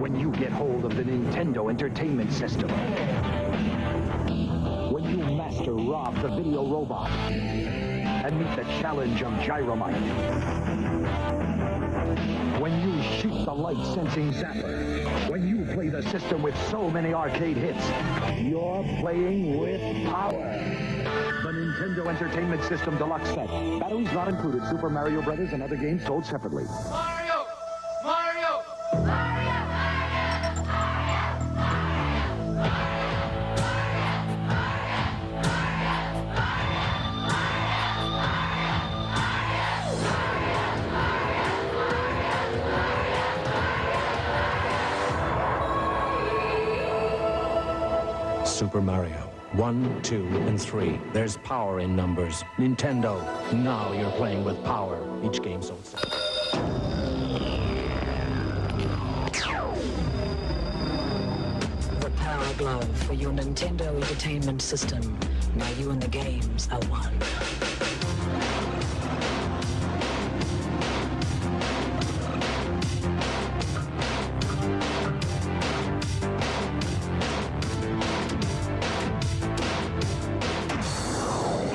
When you get hold of the Nintendo Entertainment System. When you master Rob the Video Robot and meet the challenge of Gyromite. When you shoot the light-sensing zapper. When you play the system with so many arcade hits, you're playing with power. The Nintendo Entertainment System Deluxe Set. Batteries not included. Super Mario Brothers and other games sold separately. Mario! Mario! Mario! Super Mario. 1, 2, and 3. There's power in numbers. Nintendo, now you're playing with power. Each game sold separately. The Power Glove for your Nintendo Entertainment System. Now you and the games are one.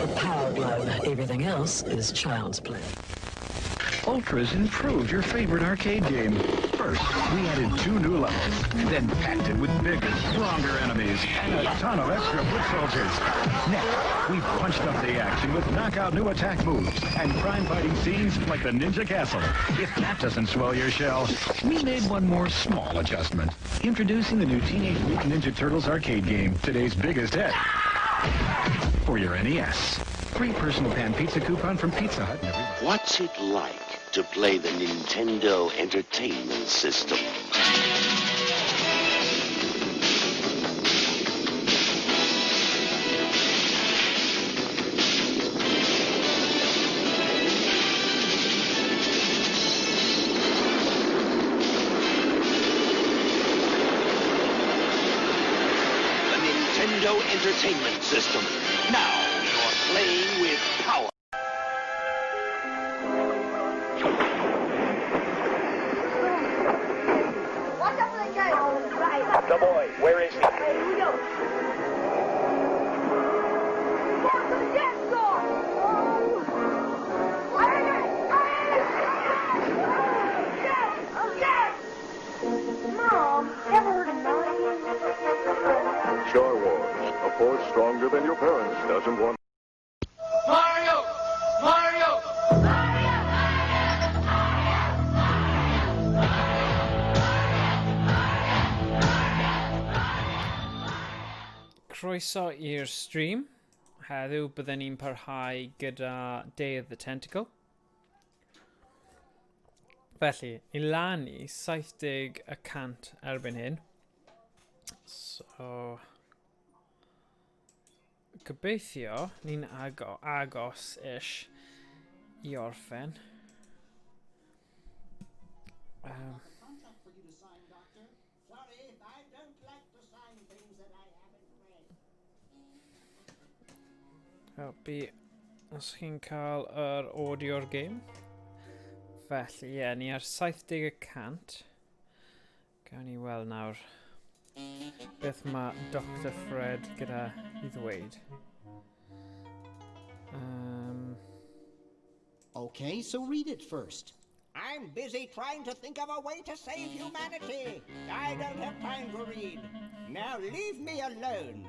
The Power Glove. Everything else is child's play. Ultra's improved your favorite arcade game. First, we added 2 new levels, then packed it with bigger, stronger enemies and a ton of extra foot soldiers. Next, we punched up the action with knockout new attack moves and crime fighting scenes like the Ninja Castle. If that doesn't swell your shell, we made one more small adjustment. Introducing the new Teenage Mutant Ninja Turtles arcade game, today's biggest hit. For your NES. Free personal pan pizza coupon from Pizza Hut. And What's it like to play the Nintendo Entertainment System? The Nintendo Entertainment System. Now you're playing with power. Watch out for the guy. Right. The boy, where is he? Here we go. Down to the dance floor. Oh. Yes. Yes. Mom, ever heard of nine? Star Wars, a force stronger than your parents doesn't want. Mario! Mario! Croeso i'r stream. Heddiw bydden ni'n parhau gyda Day of the Tentacle. Felly, i lan i 70% erbyn hyn. So, gobeithio ni'n agos-ish i orffen. Sorry, I don't like to sign things that I haven't read. Helpu os chi'n cael yr audio'r game. Felly, ie, yeah, ni ar 70%. Gawn ni weld nawr beth mae Dr Fred gyda i ddweud. Okay, so read it first. I'm busy trying to think of a way to save humanity. I don't have time to read. Now leave me alone.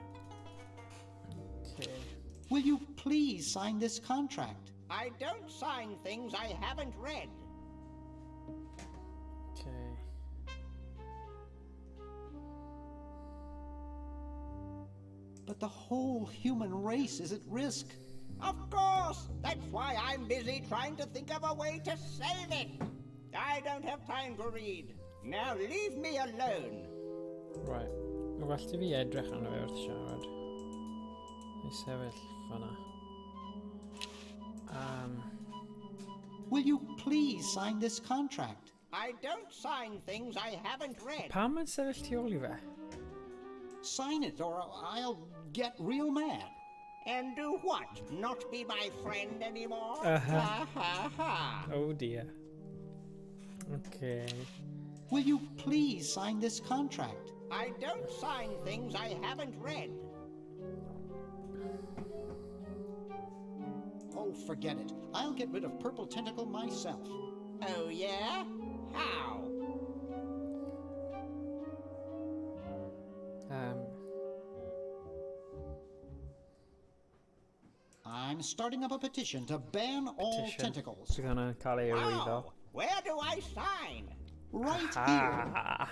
Okay. Will you please sign this contract? I don't sign things I haven't read. Okay. But the whole human race is at risk. Of course! That's why I'm busy trying to think of a way to save it. I don't have time to read. Now leave me alone. Right. Well i fi edrych arno fe wrth siarad. I sefyll fanna. Will you please sign this contract? I don't sign things I haven't read. Pam mae'n sefyll tu ôl i fe? Sign it or I'll get real mad. And do what? Not be my friend anymore? Uh-huh. Ha ha ha. Oh dear. Okay. Will you please sign this contract? I don't sign things I haven't read. Oh, forget it. I'll get rid of Purple Tentacle myself. Oh, yeah? How? I'm starting up a petition to ban all Petition. tentacles. Bydd hwnna'n cael ei arwyddo. How? Where do I sign? Right here. Ah.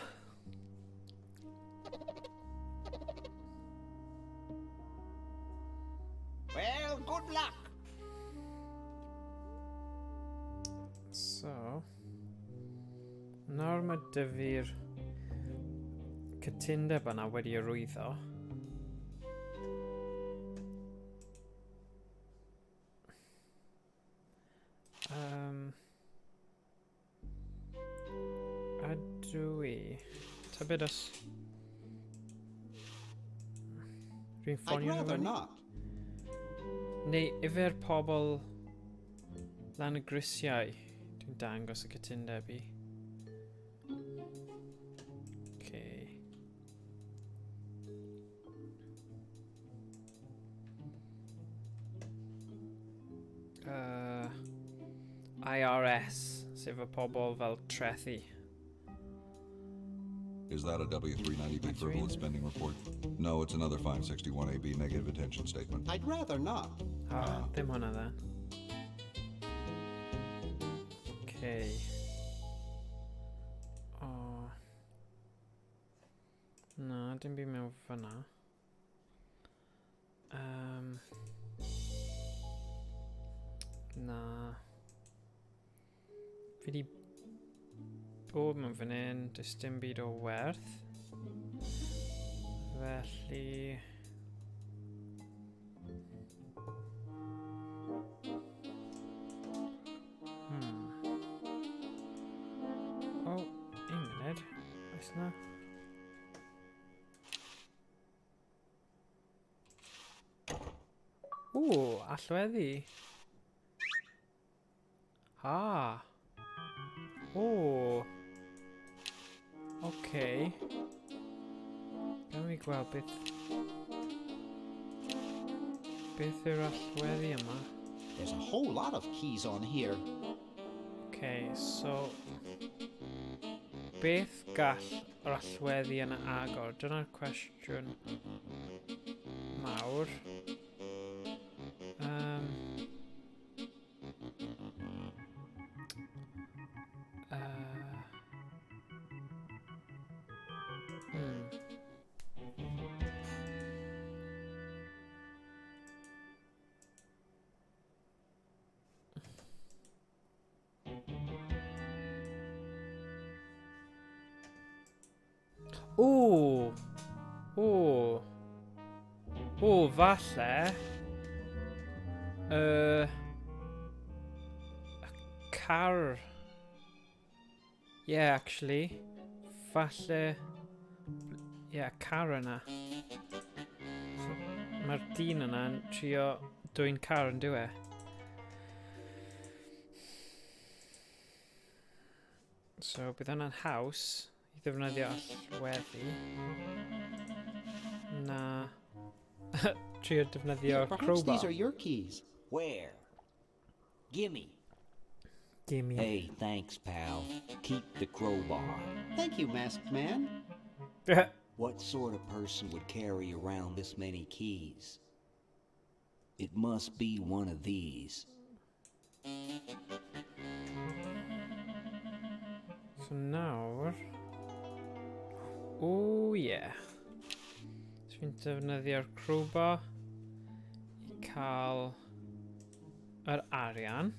Well, good luck. So, nawr mae 'da fi'r cytundeb yna wedi arwyddo. Ydw i... Tybed os... Dwi'n I'd ffonio nhw rather fyny? not. Neu ife'r pobl lan y grisiau dwi'n dangos y cytundeb i. Okay. IRS, sef y pobl fel trethu. Is that a W390B frivolous spending report? No, it's another 561AB negative attention statement. I'd rather not. Ah, ddim hwnna then. Okay. O. Na, dim byd mewn fyna. Na. Fi di bod mewn fan hyn, does dim byd o werth. Felly... O, un munud. Oes na? Ww, allweddi. Ha. O. Oce. Gawn ni gweld beth... Beth yw'r allweddi yma? There's a whole lot of keys on here. Okay, so... Beth gall yr allweddi yna agor? Dyna'r cwestiwn mawr. O! O! O, falle... Y car. Yeah, actually. Falle... Yeah, car yna. So, mae'r dyn yna'n trio dwyn car yn dyw e. So, bydd hwnna'n haws i ddefnyddio allweddi. Na. Trio defnyddio Here, perhaps crowbar. these are your keys. Where? Gimme. Gimme. Hey, thanks, pal. Keep the crowbar. Thank you, masked man. What sort of person would carry around this many keys? It must be one of these. So nawr... Oh yeah. So fi'n defnyddio'r crowbar i cael yr arian.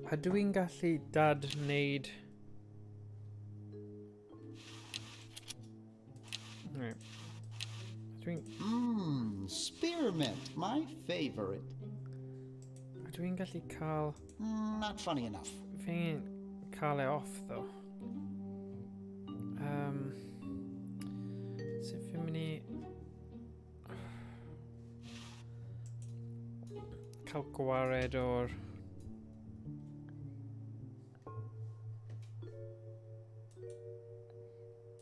Ydw i'n gallu dad-wneud... Right. Ydw i'n... Spearmint, my favorite. Ydw i'n gallu cael... Not funny enough. Fi'n cael e off, though. Sut fi'n mynd i... cael gwared o'r...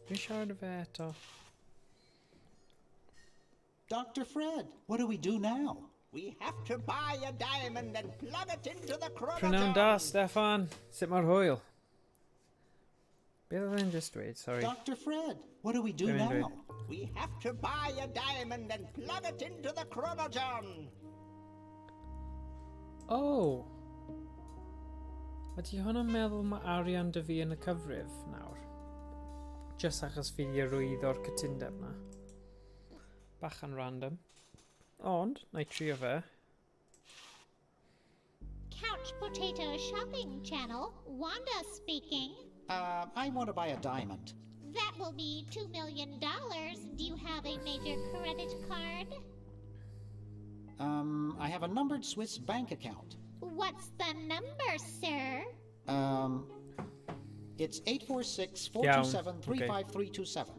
Dwi'n siarad â fe eto. Dr. Fred, what do we do now? We have to buy a diamond and plug it into the Prynawn da, chronotron. Steffan. Sut mae'r hwyl? Beth oedd e'n just dweud, sorry. Dr. Fred, what do we do Dwi'n mynd now? dweud. We have to buy a diamond and plug it into the chronotron. Oh! Ydy hwnna'n meddwl mae arian dy fi yn y cyfrif nawr? Just achos fi di arwyddo'r cytundeb na. Bach yn random. Ond, na i trio fe. Couch Potato Shopping Channel, Wanda speaking. I want to buy a diamond. That will be $2 million. Do you have a major credit card? I have a numbered Swiss bank account. What's the number, sir? It's 846 Iawn, 427 okay. 35327.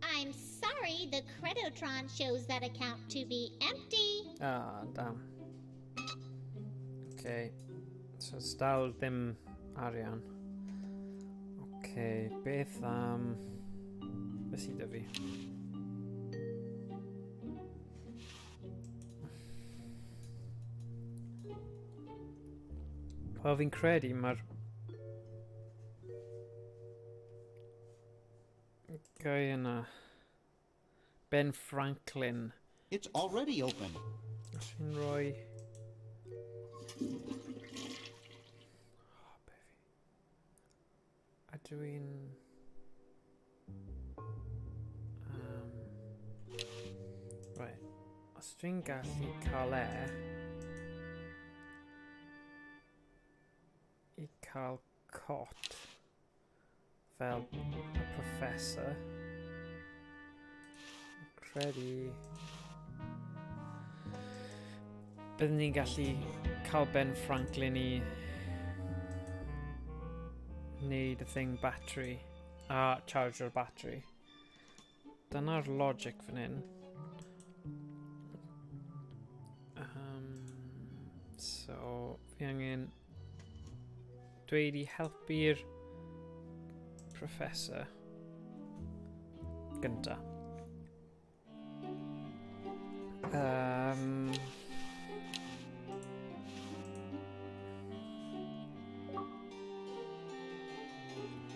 I'm sorry, the Credotron shows that account to be empty. Ah, damn. Okay. So, dal ddim arian. Okay, beth am... Beth sydd 'da fi? Wel, fi'n credu mae'r... Guy yna. Ben Franklin. It's already open. Os fi'n rhoi... Oh, be fi. A dwi'n... Right. Os dwi'n gallu cael e... I cael cot fel y professor. Credu... Byddwn ni'n gallu cael Ben Franklin i wneud y thing battery a charge o'r battery. Dyna'r logic fan hyn. So, fi angen dweud i helpu'r professor gynta.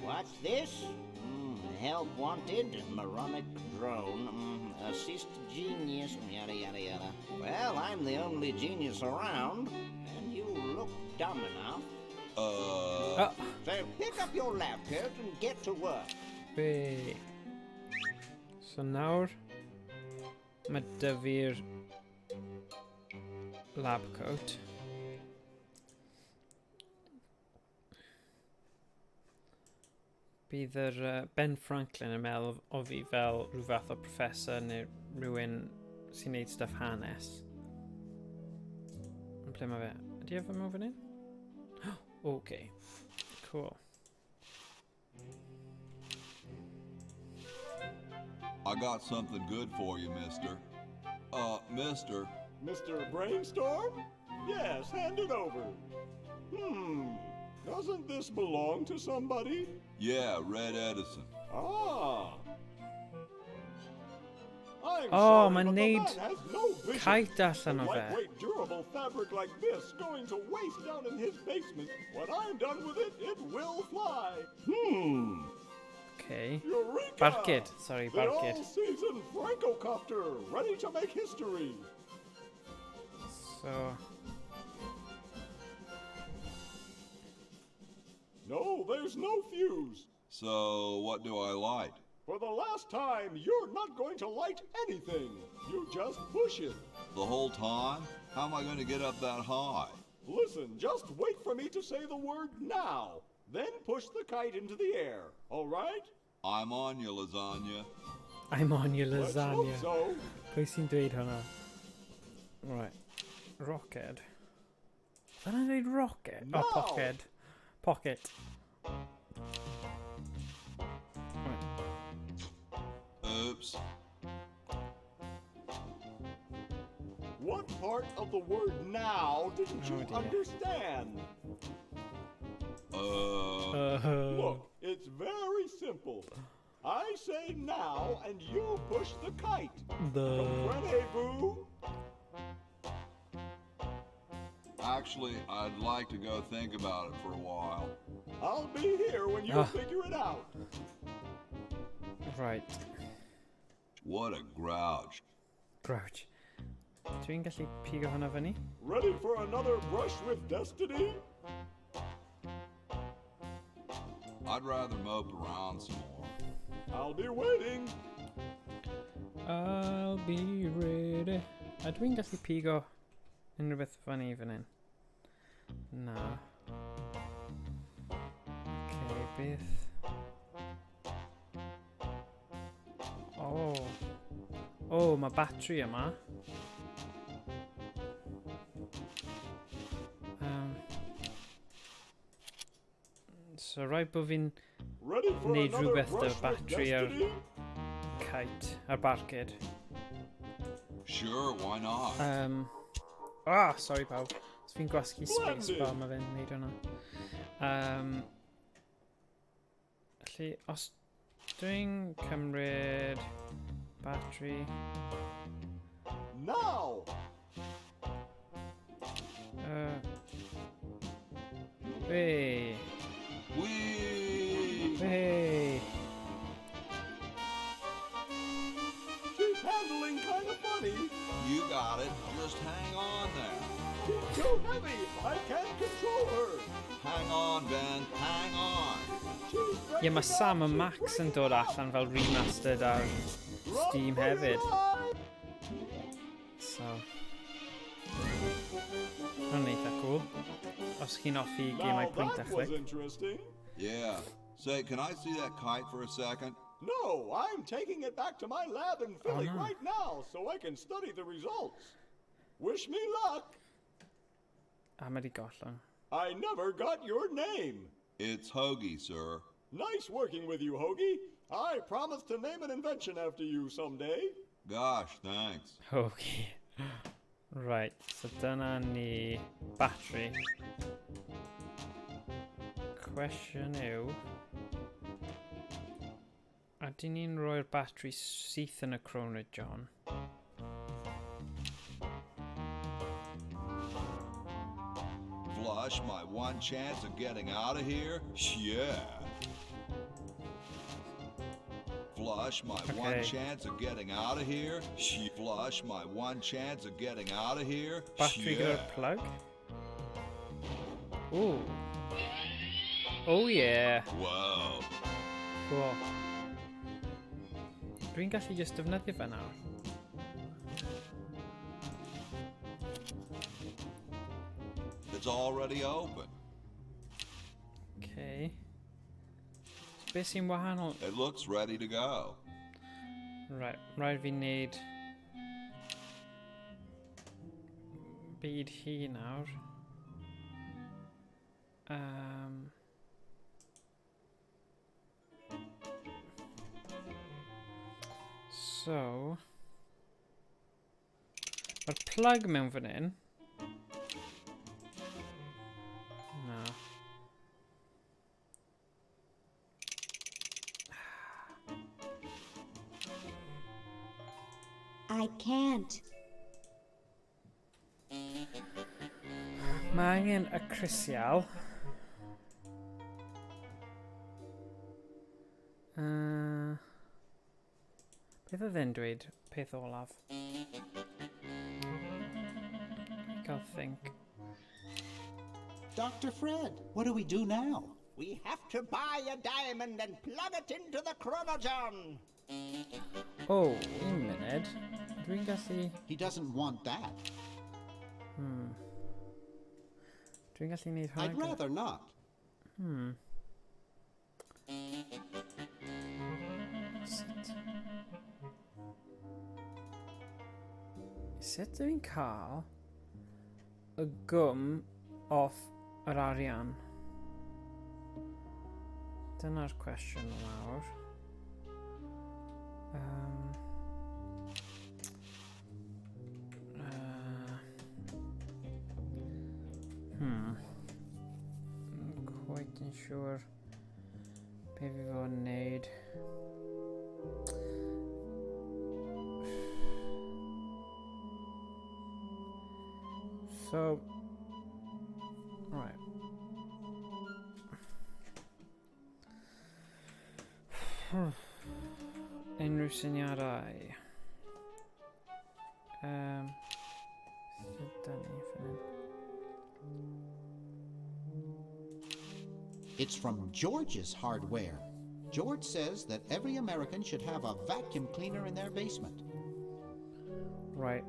What's this? Help wanted, moronic drone, assist genius, yada yada yada. Well, I'm the only genius around, and you look dumb enough. So pick up your lab coat and get to work. Be. So nawr, mae 'da fi'r lab coat. Bydd yr Ben Franklin yn meddwl o fi fel rhyw fath o professor neu rhywun sy'n neud stuff hanes. Ond ble mae fe? Ydy e fy mewn fan hyn? Okay. Cool. I got something good for you, mister. Mister. Mr. Brainstorm? Yes, hand it over. Doesn't this belong to somebody? Yeah, Red Edison. I'm Oh, sorry, mae'n but the neud man has no vision. kite allan o A fe. lightweight, durable fabric like this going to waste down in his basement. When I'm done with it, it will fly. Okay. Eureka! Barcud, sorry, The barcud. all-season Francocopter, ready to make history. So. No, there's no fuse. So, what do I light? For the last time, you're not going to light anything. You just push it. The whole time? How am I going to get up that high? Listen, just wait for me to say the word now. Then push the kite into the air, all right? I'm on your lasagna. I'm on your Let's hope lasagna. so. Pwy sy'n dweud hwnna? Right. Rocket. Dyna'n dweud rocket? Oh, Now! pocket. Pocket. Right. Oops. What part of the word now didn't you Oh, dear. understand? Look, it's very simple. I say now, and you push the kite. The- Comprenez-vous? Actually, I'd like to go think about it for a while. I'll be here when you Ah. figure it out. Right. What a grouch. Grouch. Dwi'n gallu pigo hwnna fyny? Ready for another brush with destiny? I'd rather mope around some more. I'll be waiting. I'll be ready. A dwi'n gallu pigo unrhyw beth fyny fan hyn? Na. Okay, beth... Oh. Oh, mae batri yma. So rhaid bod fi'n Ready for wneud another rhywbeth brush dy with batri ar destiny? kite, ar barcud. Sure, why not? Sorry pawb. Os fi'n gwasgu space Splendid. bar, mae fe'n neud hwnna. Felly, os dwi'n cymryd battery... Now! Hey. Whee! Hey. She's handling kind of funny. You got it. Just hang on there. She's too heavy. I can't control her. Hang on, Ben. Hang on. She's Ie, breaking mae Sam up. a Max yn dod allan fel remastered ar Steam hefyd. So... Hwna'n eitha cool. Os chi'n hoffi Now gemau point a that was click. interesting. Yeah. Say, can I see that kite for a second? No, I'm taking it back to my lab in Philly no. right now so I can study the results. Wish me luck. A mae di gollwng. I never got your name. It's Hoagie, sir. Nice working with you, Hoagie. I promise to name an invention after you someday. Gosh, thanks. Okay. Right, so dyna ni battery. Cwestiwn yw... Ydyn ni'n rhoi'r battery syth yn y Chronojohn? Flush my one chance of getting out of here? Yeah. Flush my one Okay. chance of getting out of here? Flush my one chance of getting out of here? Battery Yeah. gyda'r plug? Ooh. Oh yeah. Whoa. Cool. Dwi'n gallu just defnyddio fe nawr. It's already open. Okay. So beth sy'n wahanol? It looks ready to go. Right, rhaid fi wneud byd hi nawr. So, mae'r plug mewn fan hyn. Na. I can't. Mae angen y crisial. Beth oedd e'n dweud peth olaf? Gael think. Dr. Fred, what do we do now? We have to buy a diamond and plug it into the Chronojohn. Oh, un munud. Dwi'n gallu... He doesn't want that. Dwi'n gallu neud hwnna I'd gyda- rather not. Sut? Sut dwi'n cael y gwm off yr arian? Dyna'r cwestiwn mawr. I'm quite yn siŵr be fi fod yn neud. So, right. Unrhyw syniadau? Sydd da ni fan hyn? It's from George's Hardware. George says that every American should have a vacuum cleaner in their basement. Right.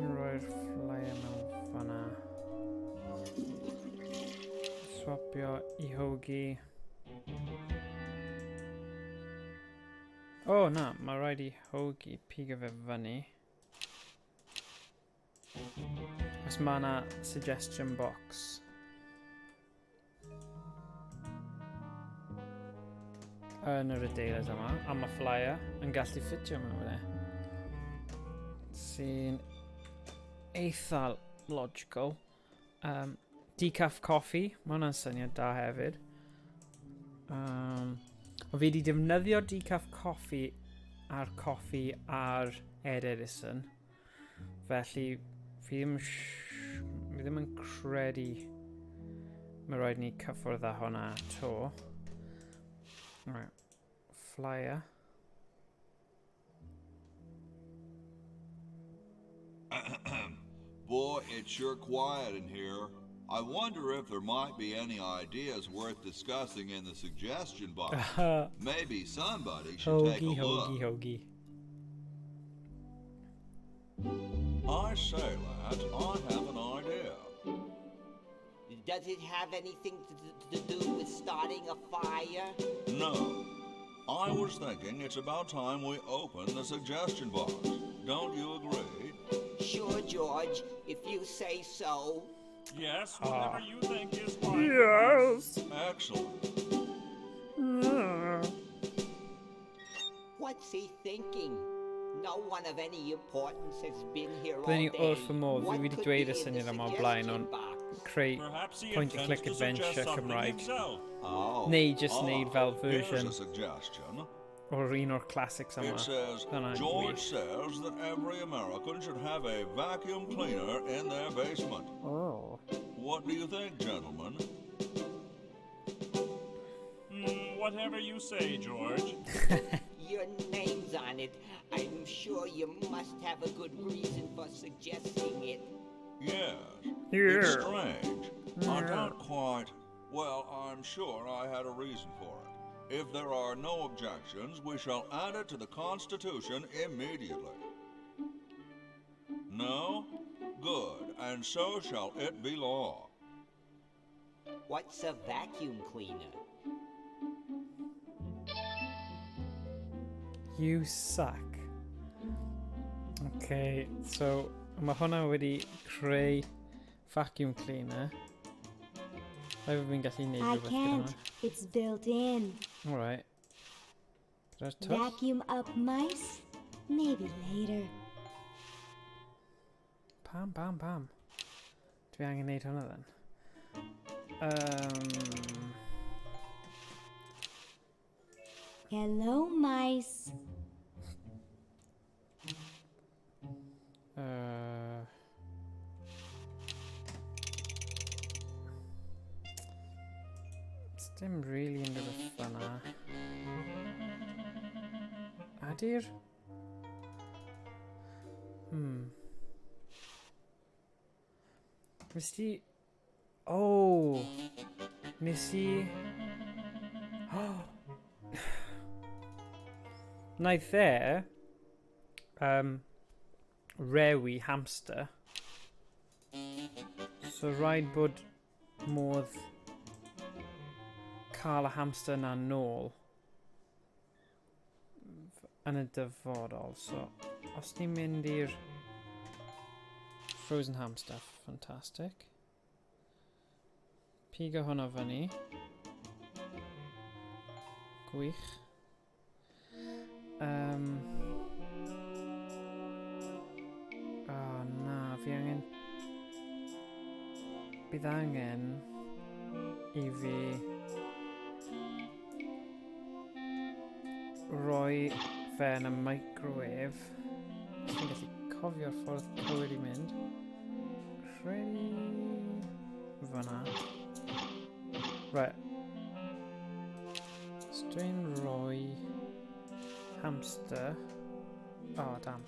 Roi'r flyer mewn fanna. Swapio i hogi. O, oh, na, mae rhaid i hogi pigo fe fyny. Os mae yna suggestion box. Yn yr adeilad yma, a mae flyer yn gallu ffitio mewn e. Sy'n eitha logical. Decaf coffee, mae hwnna'n syniad da hefyd. O fi wedi defnyddio decaf coffee a'r coffi ar Ed Edison. Felly, fi ddim yn credu mae rhaid ni cyffwrdd â hwnna to. Right. Flyer. Boy, it's sure quiet in here. I wonder if there might be any ideas worth discussing in the suggestion box. Maybe somebody should take a Hoagie, look. hoagie, hoagie. I say, lads, I have an idea. Does it have anything to do with starting a fire? No. I was thinking it's about time we open the suggestion box. Don't you agree? Sure, George, if you say so. Yes, whatever you think is fine. Yes. Excellent. What's he thinking? No one of any importance has been here all Byddwn ni day. wrth fy modd, fi What wedi could dweud be y in the syniad yma o'r blaen, suggestion ond box? creu Perhaps he point and click intends to suggest adventure something Cymraeg. himself. Oh. Neu just neud fel Here's version a suggestion. o'r un o'r classics yma. It says, Hwnna'n George wych. says that every American should have a vacuum cleaner in their basement. Oh. What do you think, gentlemen? Whatever you say, George. Your name's on it. I'm sure you must have a good reason for suggesting it. Yes. Yeah. It's strange. I Yeah. don't quite... Well, I'm sure I had a reason for it. If there are no objections, we shall add it to the Constitution immediately. No? Good. And so shall it be law. What's a vacuum cleaner? You suck. Okay, so mae hwnna wedi creu vacuum cleaner. Rhaid bod fi'n gallu neud I rhywbeth gyda can't. hwnna. It's built in. Alright. Gyda'r twll. Vacuum up mice? Maybe later. Pam, pam, pam. Dwi angen neud hwnna then. Hello, mice. Dim really unrhyw beth fan'na. Adir? Nes ti... Oh! Nes i... Oh! Naeth e... rewi hamster. So rhaid bod modd cael y hamster na nôl yn y dyfodol. So, os ni'n mynd i'r frozen hamster, fantastic. Pigo hwnna fyny. Gwych. Bydd angen i fi roi fe yn y microwave. Os fi'n gallu cofio'r ffordd cywir i mynd. Credu fyna. Right. So dwi'n rhoi hamster. Oh, damn.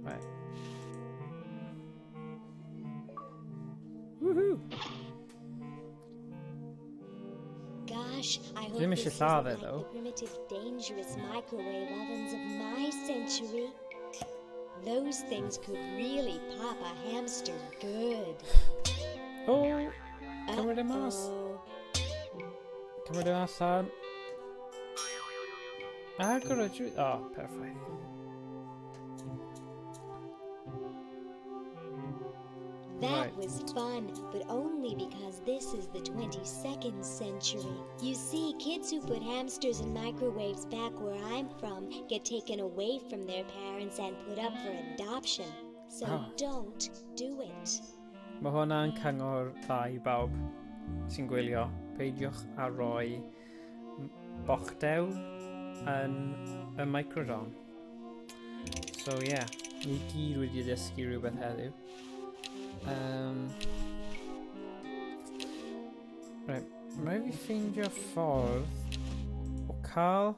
Right. Woohoo! Gosh, I hope Ddim this eisiau isn't lladd e, like though. the primitive, dangerous microwave ovens of my century. Those things could really pop a hamster good. Oh! Cymryd e mas. Cymryd e allan. Agor y drws. Oh, perffaith. That Right. was fun, but only because this is the 22nd century. You see, kids who put hamsters in microwaves back where I'm from get taken away from their parents and put up for adoption. So Ah. don't do it. Mae hwnna'n cyngor dda i bawb sy'n gwylio. Peidiwch a roi bochdew yn y microdon. So yeah, ni gyd wedi dysgu rhywbeth heddiw. Right, mae rhaid fi ffeindio ffordd o cael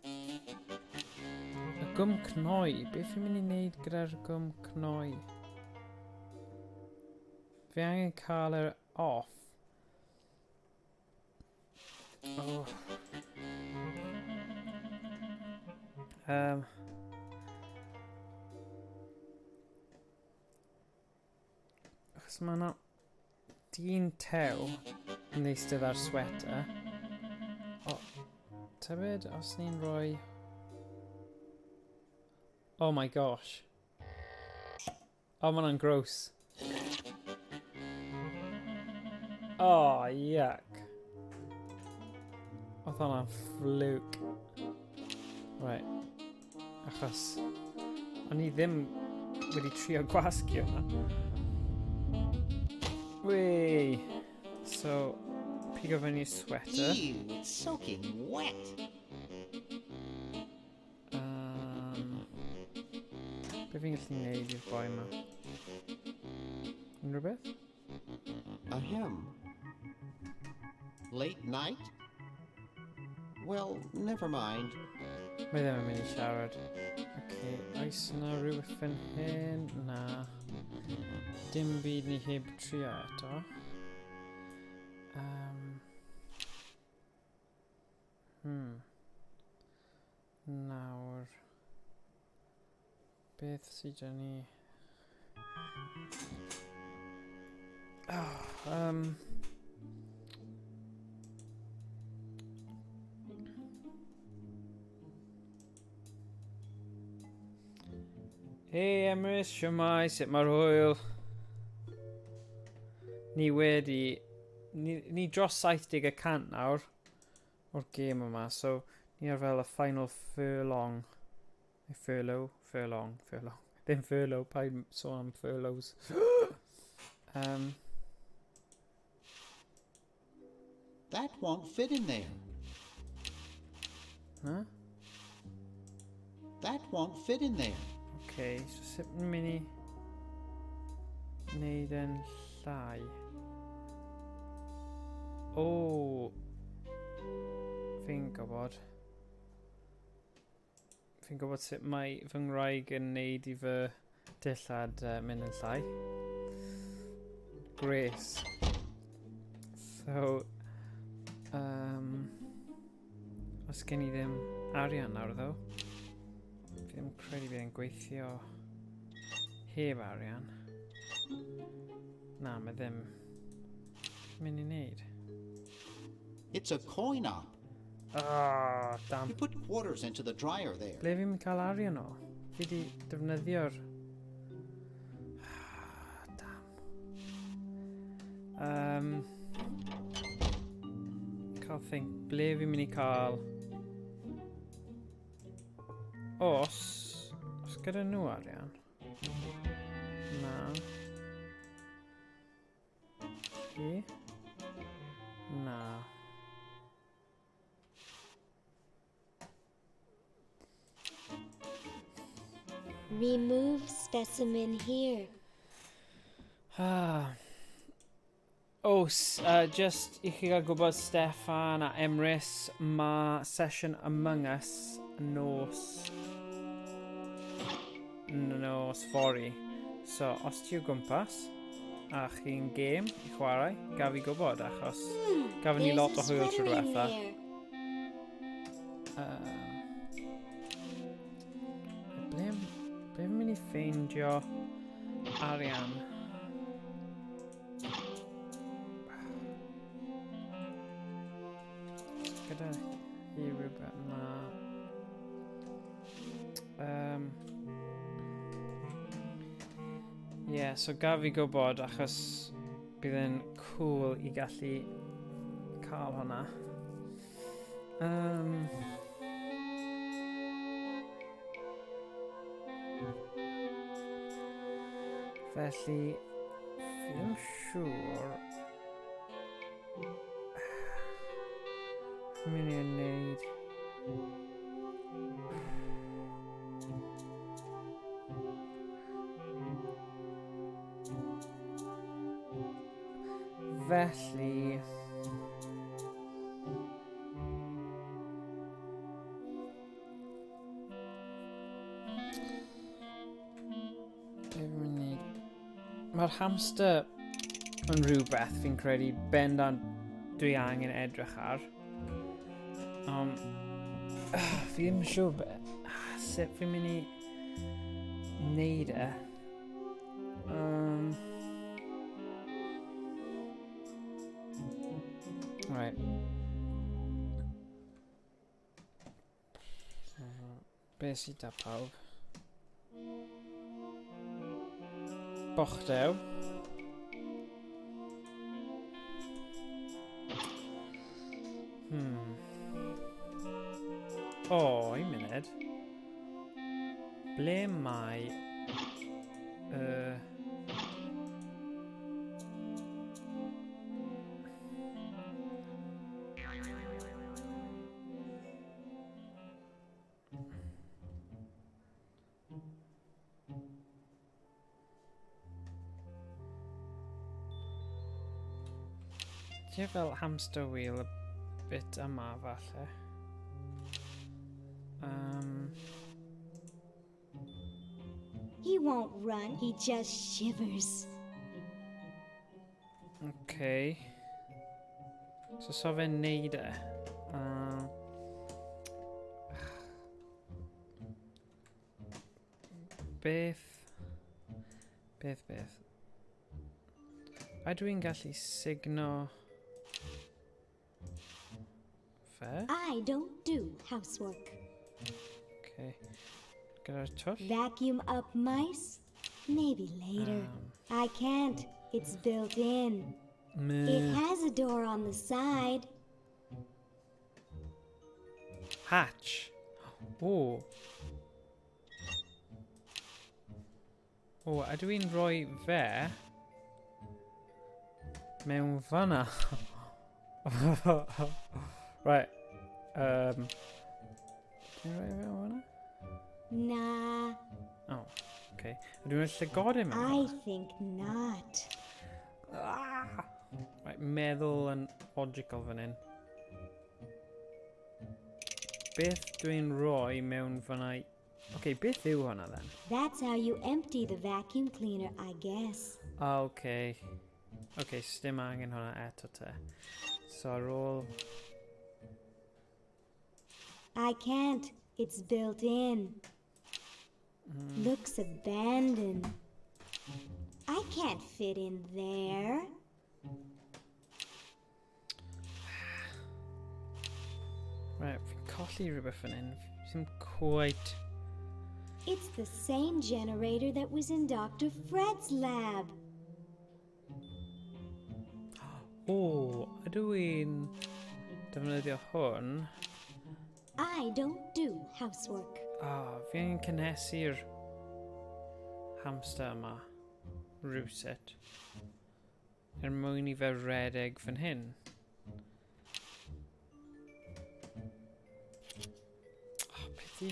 y gwm cnoi. Beth fi'n mynd i wneud gyda'r gwm cnoi? Fi angen cael yr off. Oh. Achos mae yna dyn tew yn eistedd ar sweater. O, tybed os ni'n rhoi... Oh my gosh. Oh, mae hwnna'n gross. Oh, yuck. Oedd hwnna'n fluke. Right. Achos o'n i ddim wedi trio gwasgu hwnna. Wei. So, pigo fyny sweater. Ew, it's soaking wet. Be fi'n gallu neud i'r boi yma? Unrhyw beth? Ahem. Late night? Well, never mind. Mae ddim yn mynd i siarad. Okay, oes na rhywbeth fan hyn? Na. Dim byd ni heb trio eto. Nawr. Beth sydd gen i? Oh. Hei Emrys, siwmai, sut mae'r hwyl? Ni wedi... Ni dros 70% nawr o'r gêm yma, so ni ar fel y final furlong. Neu furlough, furlong, furlong. Ddim furlough, paid sôn am furloughs. That won't fit in there. Huh? That won't fit in there. Okay, so sut ni'n mynd i wneud yn llai? O! Fi'n gwybod. Fi'n gwybod sut mae fy ngwraig yn wneud i fy dillad mynd yn llai. Grace. So, os gen i ddim arian nawr ddo, fi ddim yn credu bydd e'n gweithio heb arian. Na, mae ddim mynd i wneud. It's a coin op. Damn. You put quarters into the dryer there. Ble fi'n cael arian o? Fi di defnyddio'r... Damn. Cael think. Ble fi'n mynd i cael... Os gyda nhw arian? Na. gallu? Na. Remove specimen here. Ah. Os, just i chi gael gwybod Steffan a Emrys, mae sesiwn Among Us nos fory. So, os ti o gwmpas a chi'n gêm i chwarae, gaf i gwybod, achos gafon ni There's lot a o hwyl tro sweater in diwetha. there. Ble fi'n mynd i ffeindio arian? Gyda hi rhywbeth na. Yeah, so gaf i gwybod achos bydd e'n cool i gallu cael hwnna. Felly, fi ddim siŵr. Fi'n mynd i wneud. Felly... Mae'r hamster yn rhywbeth fi'n credu bendant dwi angen edrych ar. Fi ddim yn siŵr sut fi'n mynd i wneud e. Right. Be sydd da pawb? Bochdew. O, un munud. Ble mae... Ti fel hamster wheel y bit yma falle. He won't run, he just shivers. Okay. So fe'n neud e. Beth. A dwi'n gallu sugno fe? I don't do housework. Okay. Gyda'r twll? Vacuum up mice? Maybe later. I can't. It's built in. Meh. It has a door on the side. Hatch. O. O, a dwi'n rhoi fe mewn fanna. Right. Dwi'n rhoi fe mewn fanna? Na. Oh, okay. A dwi'n rhoi llygodyn mewn I fanna? think not. Right, meddwl yn logical fan hyn. Beth dwi'n rhoi mewn fanna i... Okay, beth yw hwnna then? That's how you empty the vacuum cleaner, I guess. Okay. Okay, sdim angen hwnna eto te. So ar ôl... I can't. It's built in. Looks abandoned. I can't fit in there. Right, fi'n colli rhywbeth fan hyn. Fi ddim quite... It's the same generator that was in Dr. Fred's lab. O, ydw i'n defnyddio hwn? I don't do housework. Fi angen cynhesu'r hamster yma. Rywsut. er mwyn i fe redeg fan hyn. Oh, pity.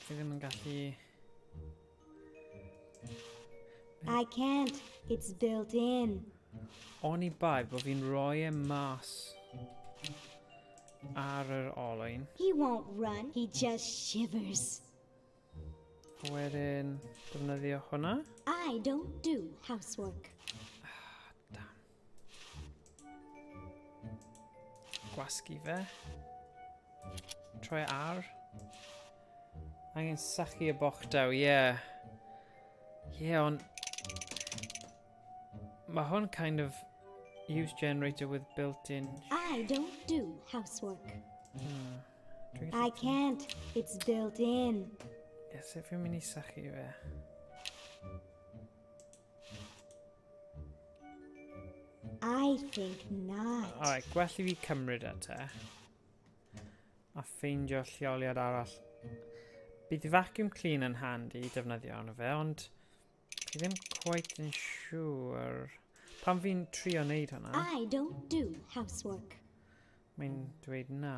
Fi ddim yn gallu... I can't. It's built in. Oni bai bod fi'n rhoi e mas ar yr olwyn. He won't run. He just shivers. A wedyn, defnyddio hwnna. I don't do housework. Ah, damn. Gwasgu fe. Troi ar. Angen sychu y bochdaw, ie. Yeah. Ie, yeah, ond... Mae hwn kind of use generator with built-in... I don't do housework. I can't. It's built in. Ie, sut fi'n mynd i sychu fe? I think not. Alright, gwell i fi cymryd e te. A ffeindio lleoliad arall. Bydd vacuum clean yn handy i defnyddio arno fe, ond fi ddim quite yn siŵr. Pan fi'n trio wneud hwnna... I don't do housework. Mae'n dweud na.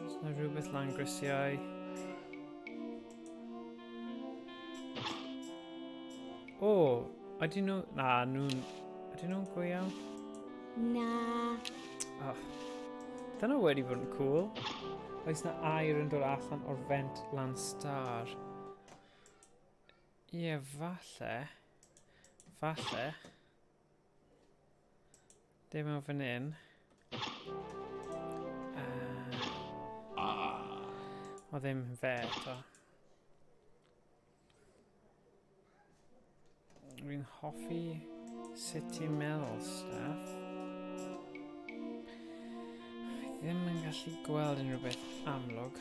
Oes 'na rhywbeth lan grisiau? O, ydyn nhw... Na, nhw'n... Ydyn nhw'n go iawn? Na. Oh. Dyna wedi bod yn cool. Oes na air yn dod allan o'r vent lan star? Ie, falle. Falle. Dim o fan hyn. O ddim fe eto. Fi'n hoffi sut ti'n meddwl, Steph. Fi ddim yn gallu gweld unrhyw beth amlwg.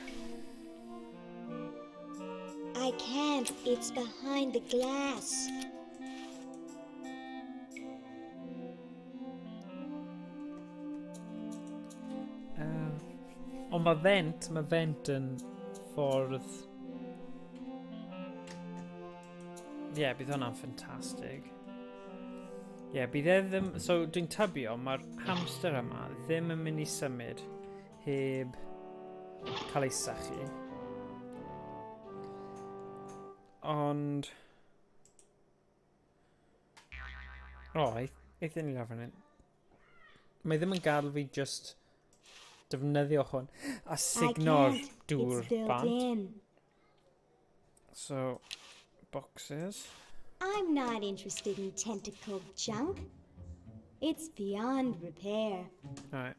I can't. It's behind the glass. Ond mae vent, mae vent yn ffordd... Ie, yeah, bydd hwnna'n ffantastig. Ie, yeah, bydd e ddim... So, dwi'n tybio, mae'r hamster yma ddim yn mynd i symud heb cael ei sychu. Ond... O, oh, eithon ni lawr fan hyn. Mae ddim yn gadael fi just defnyddio hwn a sugno'r dŵr bant. So, boxes. I'm not interested in tentacle junk. It's beyond repair. Alright.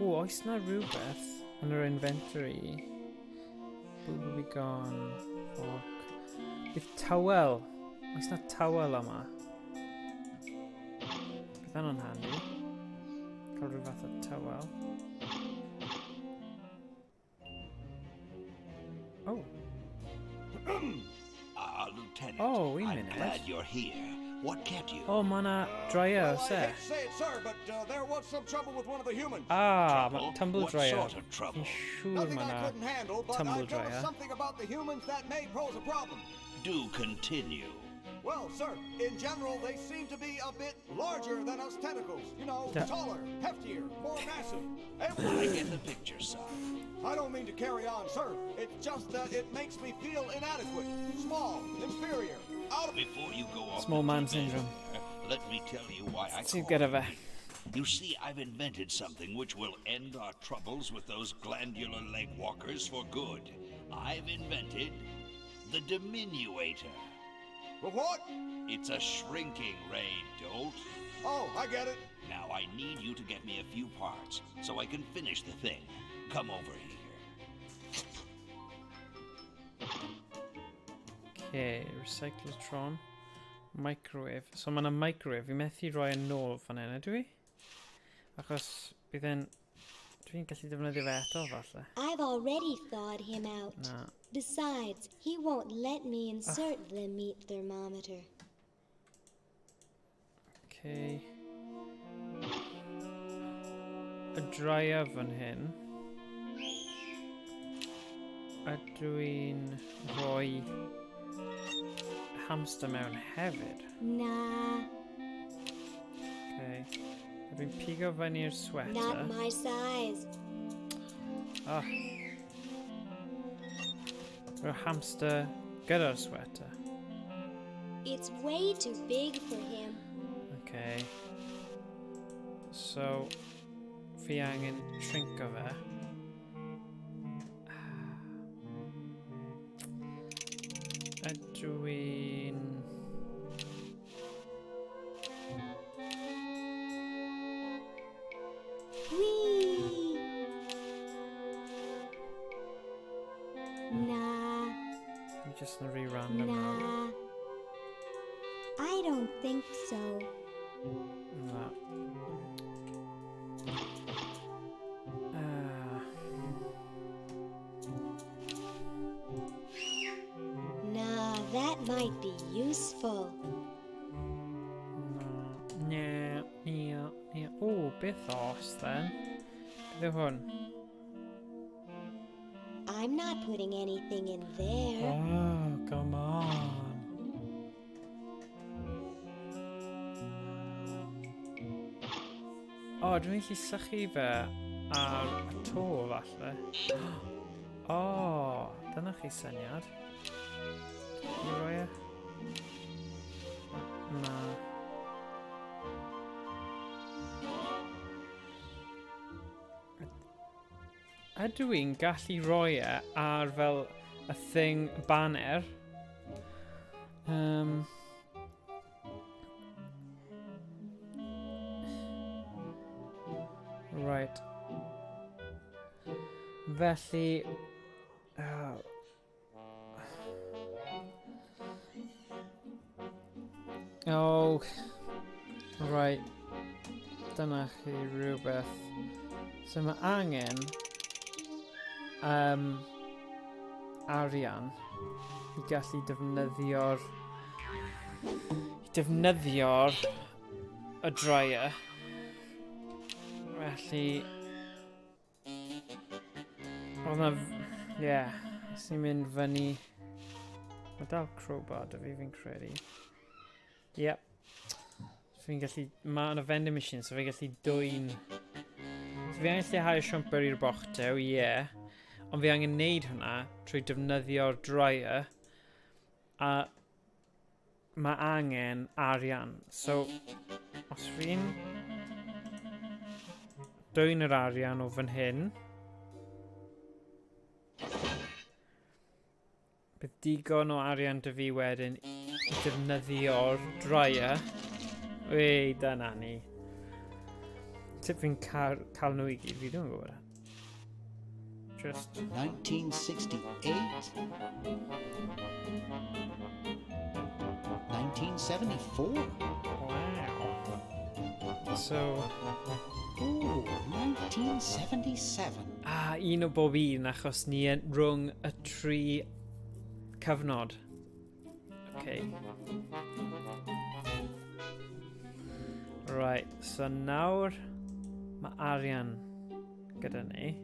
O, oes na rhywbeth yn yr inventory? Boo be gone. Fork. Bydd towel. Oes na towel yma? Bydd hwnna'n handy. Cael rhyw fath o towel. Oh. Lieutenant, Oh, wait a I'm minute. glad you're here. What kept you? Oh, mae na dryer, Well, oes I e? hate to say it, sir, but there was some trouble with one of the humans. Ah, Trouble? mae tumble What dryer. sort of trouble? Fi'n siŵr Nothing mae I na couldn't handle, but tumble I've noticed dryer. something about the humans that may pose a problem. Do continue. Well, sir, in general, they seem to be a bit larger than us tentacles. You know, Yeah. taller, heftier, more massive. I get the picture, son. I don't mean to carry on, sir. It's just that it makes me feel inadequate, small, inferior, out of... Before you go off Small the man deep end syndrome. there, let me tell you why I Ti'n called. gyda fe. You see, I've invented something which will end our troubles with those glandular leg walkers for good. I've invented the diminuator. The what? It's a shrinking ray, dolt. Oh, I get it. Now I need you to get me a few parts so I can finish the thing. Come over here. Okay, recyclotron. Microwave. So mae yna microwave. Fi methu rhoi yn nôl fan hyn, ydw i? Achos bydd e'n... Dwi'n gallu defnyddio fe eto, falle. I've already thawed him out. Na. Besides, he won't let me insert the meat thermometer. Okay. Y dryer fan hyn. Ydw i'n rhoi hamster mewn hefyd? Na. Okay. Ydw i'n pigo fyny'r sweater. Not my size. Ah. Rwy'r hamster gyda'r sweater. It's way too big for him. Okay. So, fi angen shrinko fe. Ydw i'n... Whee! Nah. Fi just yn rhy random nawr. Nah. I don't think so. Na. Ah. Nah, that might be useful. Na, na, na. O, beth os then? Beth yw hwn? I'm not putting anything in there. Oh, come on. O, oh, dwi'n gallu sychu fe ar y to, falle. O, oh, dyna chi syniad. I roi e? Na. Ydw i'n gallu rhoi e ar fel y thing banner? Right. Felly... Oh. Oh. Right. Dyna chi rhywbeth. So mae angen arian i gallu defnyddio'r y dryer. Felly oedd na, ie, os ni'n mynd fyny, mae dal crowbar da fi, fi'n credu. Yep. Fi'n gallu, mae yna vending machine, so fi'n gallu dwyn. So fi angen lleihau y siwmper i'r bochdew, ie. Yeah. Ond fi angen neud hwnna trwy defnyddio'r dryer. A mae angen arian. So, os fi'n dwyn yr arian o fan hyn, bydd digon o arian dy fi wedyn i defnyddio'r dryer. Wei, dyna ni. Sut fi'n cael nhw i gyd, fi ddim yn gwybod. Just... 1968. 1974. Wow. So... Ooh, 1977. Ah, un o bob un, achos ni yn rhwng y tri cyfnod. Okay. Right, so nawr mae arian gyda ni.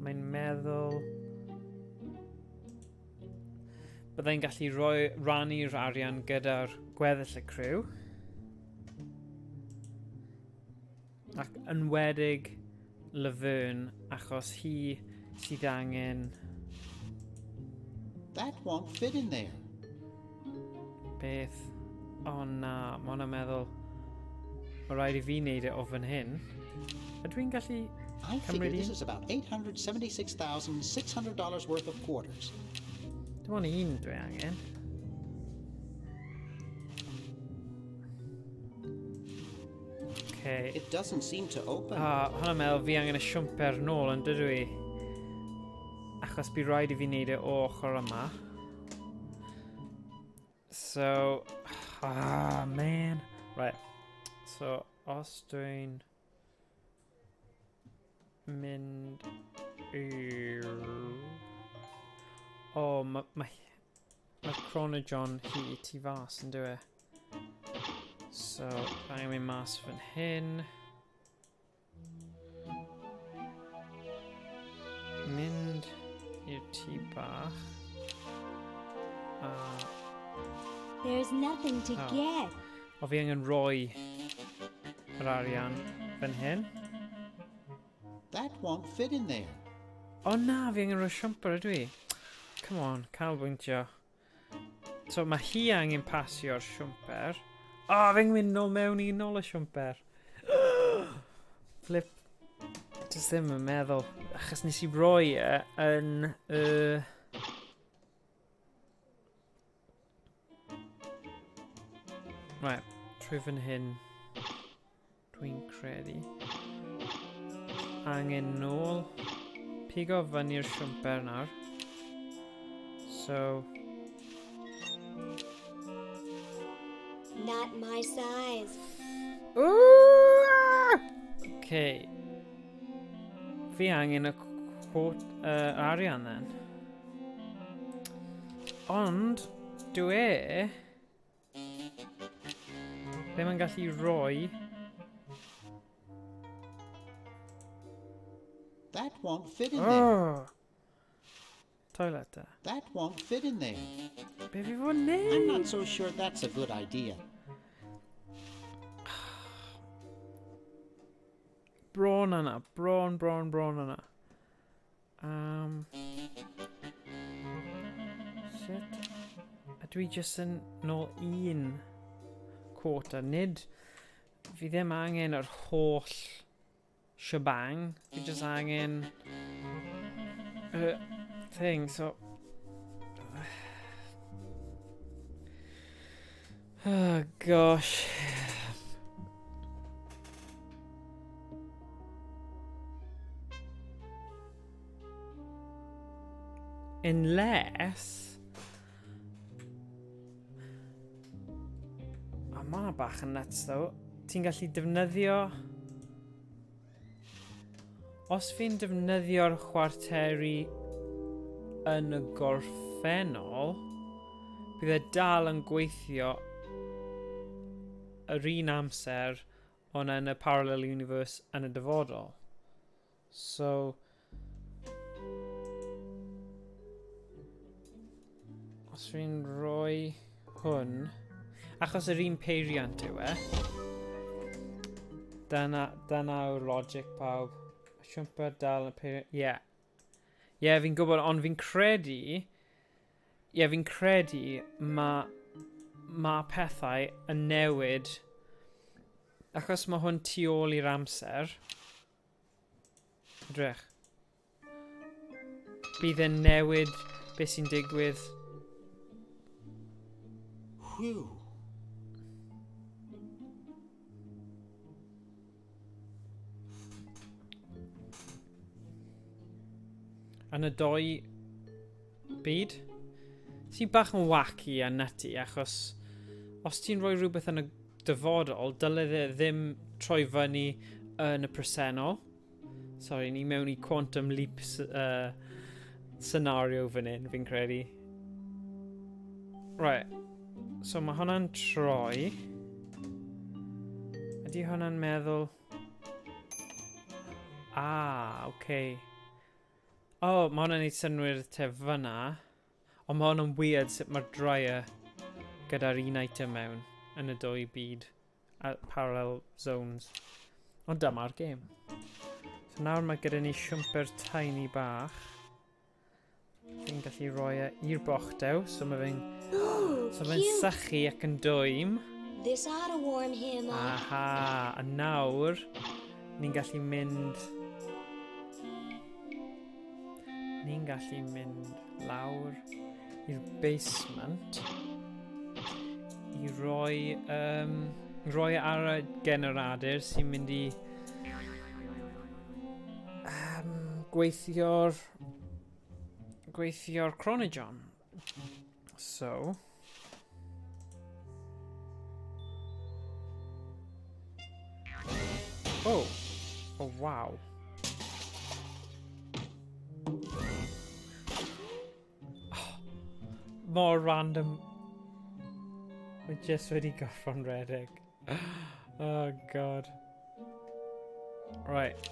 Mae'n meddwl... Byddai'n gallu rhoi, rannu'r arian gyda'r gweddill y criw. Ac enwedig Laverne, achos hi sydd angen... That won't fit in there. Beth? O na, mae hwnna'n meddwl... Mae rhaid i fi wneud e o fan hyn. Ydw i'n gallu I figure cymryd this un? is about $876,600 worth of quarters. Dim ond un dwi angen. Okay. It doesn't seem to open. Ah, hwnna'n meddwl fi angen y siwmper nôl yn dydw i. Achos bu rhaid i fi wneud e o ochr yma. So, ah, man. Right. So, os dwi'n... mynd i'r... O, oh, mae ma, ma Chronojohn hi tu fas yn dyw e. So, angen mynd mas fan hyn. Mynd i'r tŷ bach. A... There's nothing to oh. get. O, fi angen rhoi yr arian fan hyn. That won't fit in there. O na, fi angen rhoi siwmper ydw i. Come on, canolbwyntio. So mae hi angen pasio'r siwmper. O, oh, fi'n mynd nôl mewn i nôl y siwmper. Flip. Just ddim yn meddwl. Achos nes i roi e yn y... Right, trwy fan hyn. Dwi'n credu. Angen nôl. Pigo fyny'r siwmper nawr. So... Not my size. Ooh! Okay. Fi angen y quote, arian then. Ond, dwi e ddim yn gallu rhoi... That won't fit in there. Oh. Toilet e. That won't fit in there. Be fi fod neud? I'm not so sure that's a good idea. Bron yna. Bron, bron, bron yna. Shit. A dwi jyst yn nôl un quarter. Nid, fi ddim angen yr holl shebang. Fi jyst angen y thing, so... Oh, gosh. Unless... A ma' hwnna bach yn nuts though. Ti'n gallu defnyddio... Os fi'n defnyddio'r chwarteri yn y gorffennol, bydd e dal yn gweithio yr un amser ond yn y parallel universe yn y dyfodol. So... Os fi'n rhoi hwn... Achos yr un peiriant yw e. Dyna, dyna yw'r logic pawb. Siwmper dal y peiriant... Ie. Yeah. Ie, yeah, fi'n gwybod, ond fi'n credu... Ie, yeah, fi'n credu mae ma pethau yn newid achos mae hwn tu ôl i'r amser. Edrych. Bydd e'n newid beth sy'n digwydd. Whew. Yn y doi byd. Sy'n bach yn wacky a nutty achos os ti'n rhoi rhywbeth yn y dyfodol, dyle dde ddim troi fyny yn y presennol. Sorry, ni mewn i quantum leap scenario fan hyn, fi'n credu. Right. So mae hwnna'n troi. Ydy hwnna'n meddwl... Ah, oce. Okay. Oh, mae hwnna'n neud synnwyr te fyna. Ond mae hwnna'n weird sut mae'r dryer gyda'r un item mewn yn y dwy byd. A parallel zones. Ond dyma'r gêm. So nawr mae gyda ni siwmper tiny bach. Fi'n gallu rhoi e i'r bochdew, so mae fe'n so fe'n sychu ac yn dwym. This ought to warm him up. Aha, a nawr ni'n gallu mynd... Ni'n gallu mynd lawr i'r basement i roi, roi ar y generadur sy'n mynd i gweithio'r Chronojohn. So... Oh! Oh, wow. mor random. Mae just wedi gorffon redeg. Oh god. Right.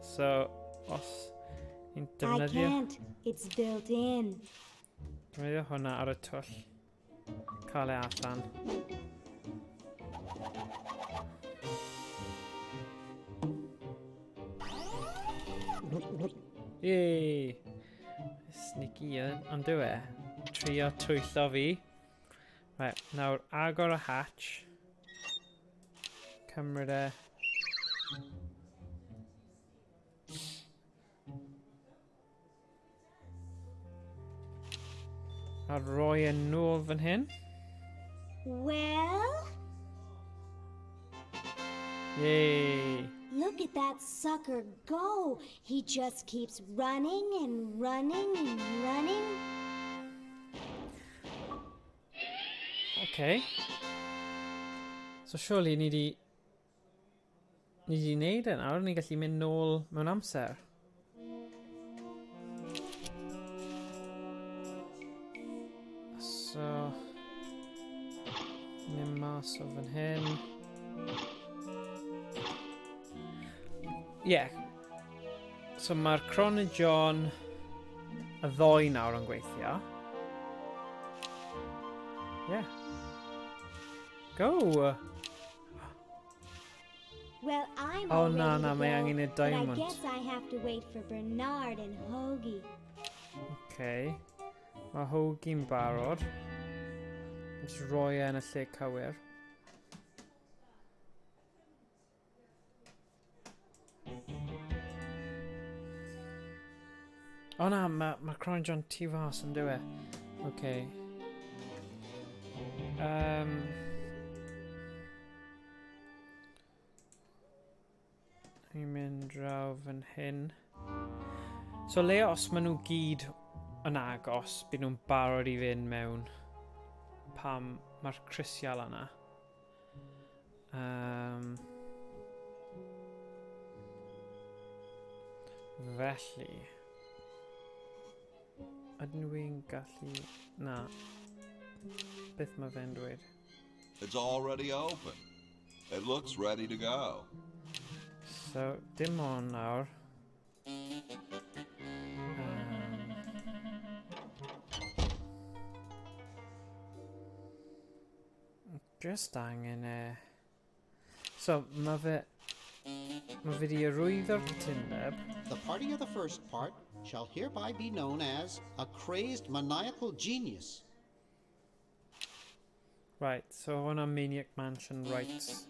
So, os ni'n I defnyddio... can't. It's built in. Defnyddio hwnna ar y twll. Cael e allan. Yay! Sneaky yn, ond dyw e. Trio twyllo fi. Right, nawr agor y hatch. Cymryd e. A roi e nôl fan hyn. Well, Yay! look at that sucker go. He just keeps running and running and running. Okay. So surely ni di... Ni di wneud e nawr, ni'n gallu mynd nôl mewn amser. So... Mynd mas o fan hyn. Ie. Yeah. So mae'r Chronojohn y ddoi nawr yn gweithio. Yeah. Go! Well, I'm Oh, all na, ready na, to mae go, angen y but I diamond. guess I have to wait for Bernard and Hoagie. Okay. Mae Hoagie'n barod. Just roi e yn y lle cywir. O na, mae ma Crown John tu fas yn dyw e. Okay. Ni'n mynd draw fan hyn. So le os maen nhw gyd yn agos, byd nhw'n barod i fynd mewn pam mae'r crisial yna. Felly, ydyn nhw'n gallu... Na. Beth mae fe'n dweud? It's already open. It looks ready to go. So, dim ond nawr. Just angen e... So, mae fe... Mae fe di arwyddo'r cytundeb. The party of the first part shall hereby be known as a crazed maniacal genius. Right, so hwnna Maniac Mansion rights.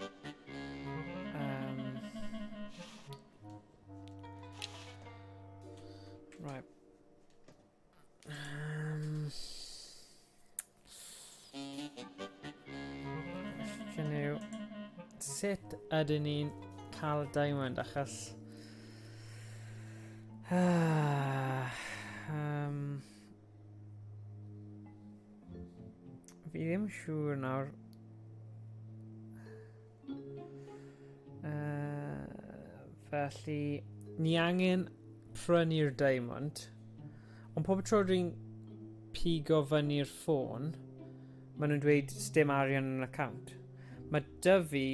Right. Cwestiwn yw, sut ydyn ni'n cael diamond achos... Fi ddim siŵr nawr. Felly, ni angen prynu'r diamond. Ond pob tro dwi'n pigo fyny'r ffôn, maen nhw'n dweud sdim arian yn y account. Mae dy fi...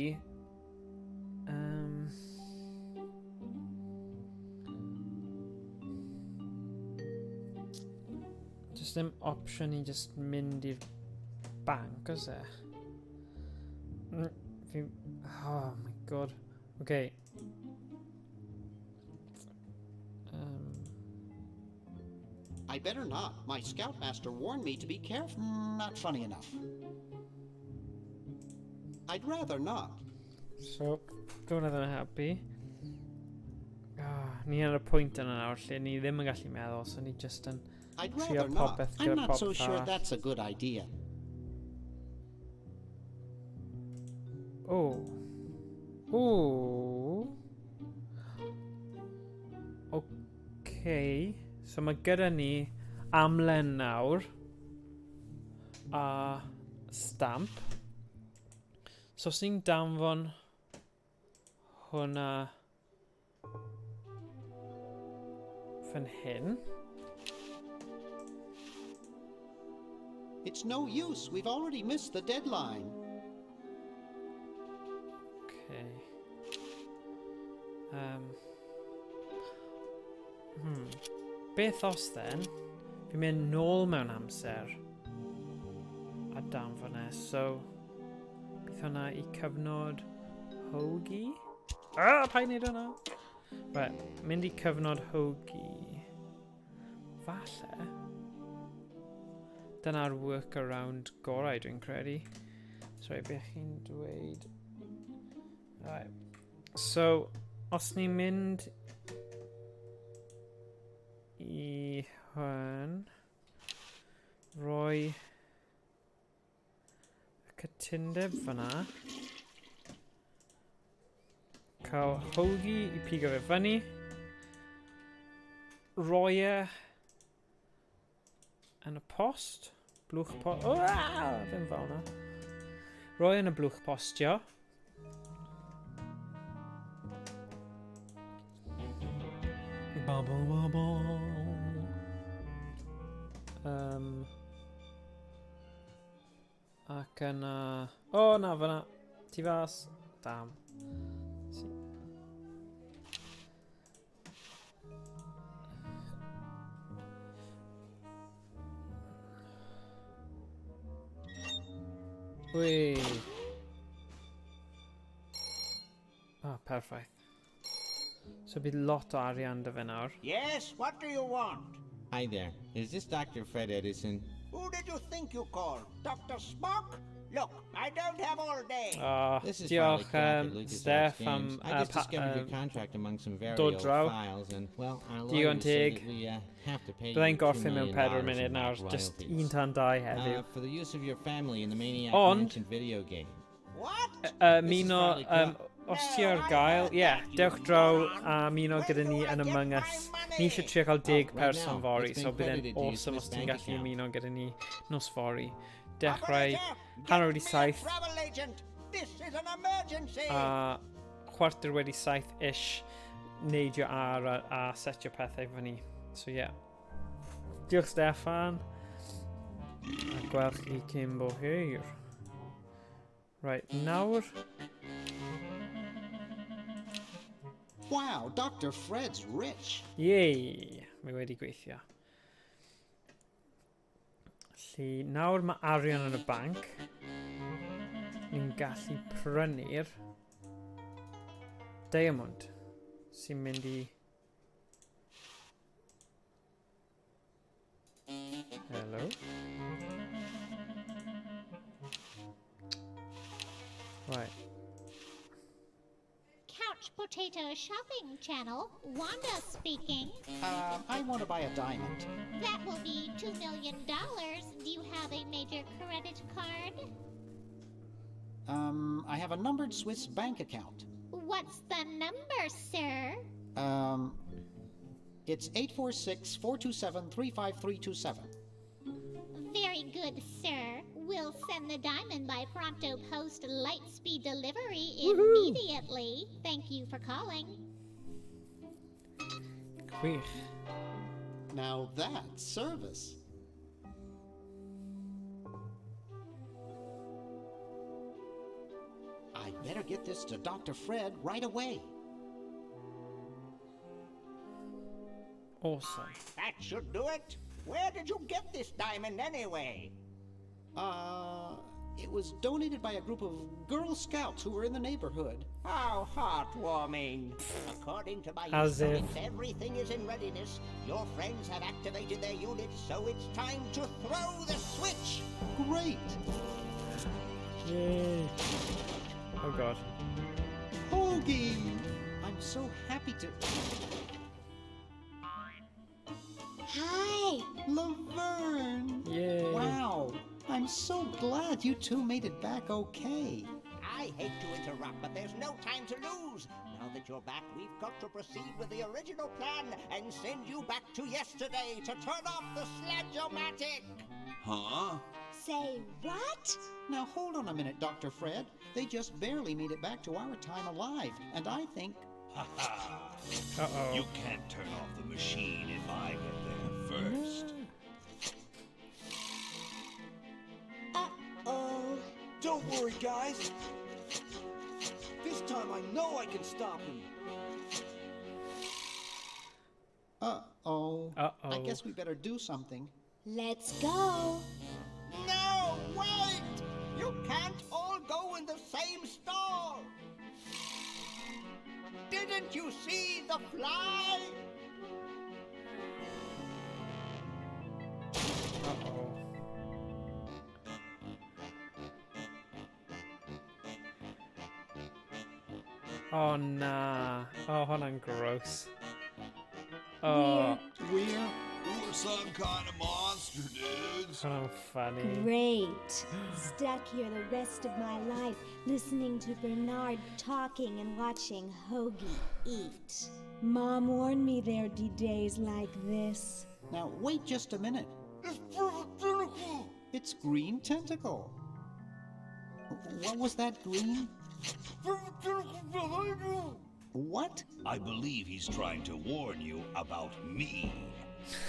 Just ddim opsiwn i just mynd i'r bank, oes e? Fi... Oh my god. Okay. I better not. My scoutmaster warned me to be careful. Not funny enough. I'd rather not. So, don't have yn happy. Oh, ni ar y pwynt yna nawr lle ni ddim yn gallu meddwl, so ni just yn I'd trio rather not. popeth I'm gyda not so popeth sure arall. that's a good idea. Oh. Oh. Okay. So mae gyda ni amlen nawr a stamp. So os ni'n danfon hwnna fan hyn. It's no use. We've already missed the deadline. Okay. Beth os then, fi'n mynd nôl mewn amser a danfon e, so bydd hwnna i cyfnod Hoagie? Ah, paid wneud hwnna! Right, mynd i cyfnod Hoagie. Falle. Dyna'r workaround gorau dwi'n credu. Sorry, beth chi'n dweud? Right. So, os ni'n mynd i hwn, roi y cytundeb fyna, cael Hoagie i pigo fe fyny, roi e yn y post, blwch post, oh, ah, ddim fel yna. Roi yn y blwch postio. Bubble, bubble. Ac yna... O, oh, na, fyna. Ti fas. Damn. Ui. Ah, perffaith. So bydd lot o arian dy fe nawr. Yes, what do you want? Hi there. Is this Dr. Fred Edison? Who did you think you called? Dr. Spock? Look, I don't have all day. Oh, This is Farley diolch, Crack at LucasArts Steph Games. am I just discovered your contract among some very dod old draw. files, and, well, our Digon lawyers say teg. that we have to pay Byddai'n you $2 gorffen mewn million 4 in munud nawr, back just royalties. 1 tan 2 heddiw. For the use of your family in the Maniac Ond- Mansion video game. What? This is Muno, Farley Crack. os ti ar gael, ie, yeah, dewch draw a muno gyda ni yn Among Us. Ni eisiau trio cael 10 Oh, right person now, fory, it's so been bydd e'n credited to your awesome Swiss os ti'n bank gallu account. ymuno gyda ni nos fory. Dechrau 7:30 Travel agent, this is an emergency. a 7:15-ish neidio ar a setio pethau fyny. So yeah. Diolch Steffan. A gweld chi cyn bo hir. Right, nawr. Wow, Dr. Fred's rich. Yay! Mae wedi gweithio. Felly, nawr mae arian yn y banc. Ni'n gallu prynu'r diamond sy'n mynd i... Hello? Right. Couch Potato Shopping Channel, Wanda speaking. I want to buy a diamond. That will be $2 million. Do you have a major credit card? I have a numbered Swiss bank account. What's the number, sir? It's 846-427-35327. Very good, sir. We'll send the diamond by pronto post lightspeed delivery immediately. Thank you for calling. Gwych. Now that's service. I better get this to Dr. Fred right away. Awesome. That should do it. Where did you get this diamond anyway? It was donated by a group of Girl Scouts who were in the neighborhood. How heartwarming. According to my As if. instruments, everything is in readiness. Your friends have activated their units, so it's time to throw the switch. Great. Yay. Oh God. Hoagie! I'm so happy to... Hi! Laverne! Yay! Wow! I'm so glad you two made it back okay. I hate to interrupt, but there's no time to lose. Now that you're back, we've got to proceed with the original plan and send you back to yesterday to turn off the Sledge-O-Matic. Huh? Say what? Now hold on a minute, Dr. Fred. They just barely made it back to our time alive, and I think... Ha ha! Uh-oh. You can't turn off the machine if I get there first. Guys. This time I know I can stop him. Uh-oh. Uh-oh. I guess we better do something. Let's go. No, wait! You can't all go in the same stall! Didn't you see the fly? Uh-oh. Oh, na. Oh, hwnna'n gross. Oh, We're some kind of monster, dudes. hwnna'n funny. Great. Stuck here the rest of my life, listening to Bernard talking and watching Hoagie eat. Mom warned me there'd be days like this. Now, wait just a minute. It's Green Tentacle. What was that, Green? What? I believe he's trying to warn you about me.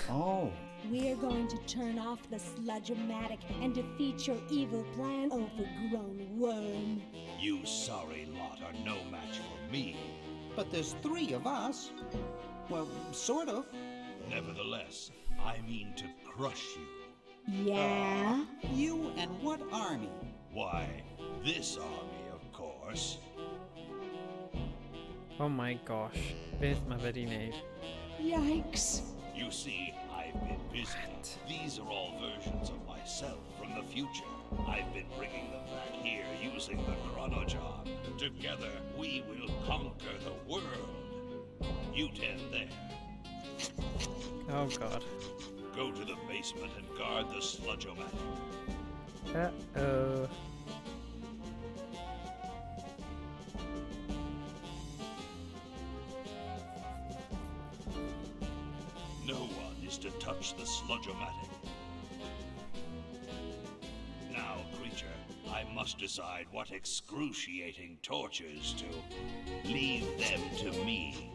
Oh. We're going to turn off the sludge-o-matic and defeat your evil plan, overgrown worm. You sorry lot are no match for me. But there's three of us. Well, sort of. Nevertheless, I mean to crush you. Yeah? You and what army? Why, this army, of course. Oh my gosh. Beth mae fe di wneud? Yikes. You see, I've been busy. These are all versions of myself from the future. I've been bringing them back here using the Chronojohn. Together, we will conquer the world. You ten there. Oh god. Go to the basement and guard the sludge-o-matic. Uh-oh. No one is to touch the sludge-o-matic. Now, creature, I must decide what excruciating tortures to leave them to me.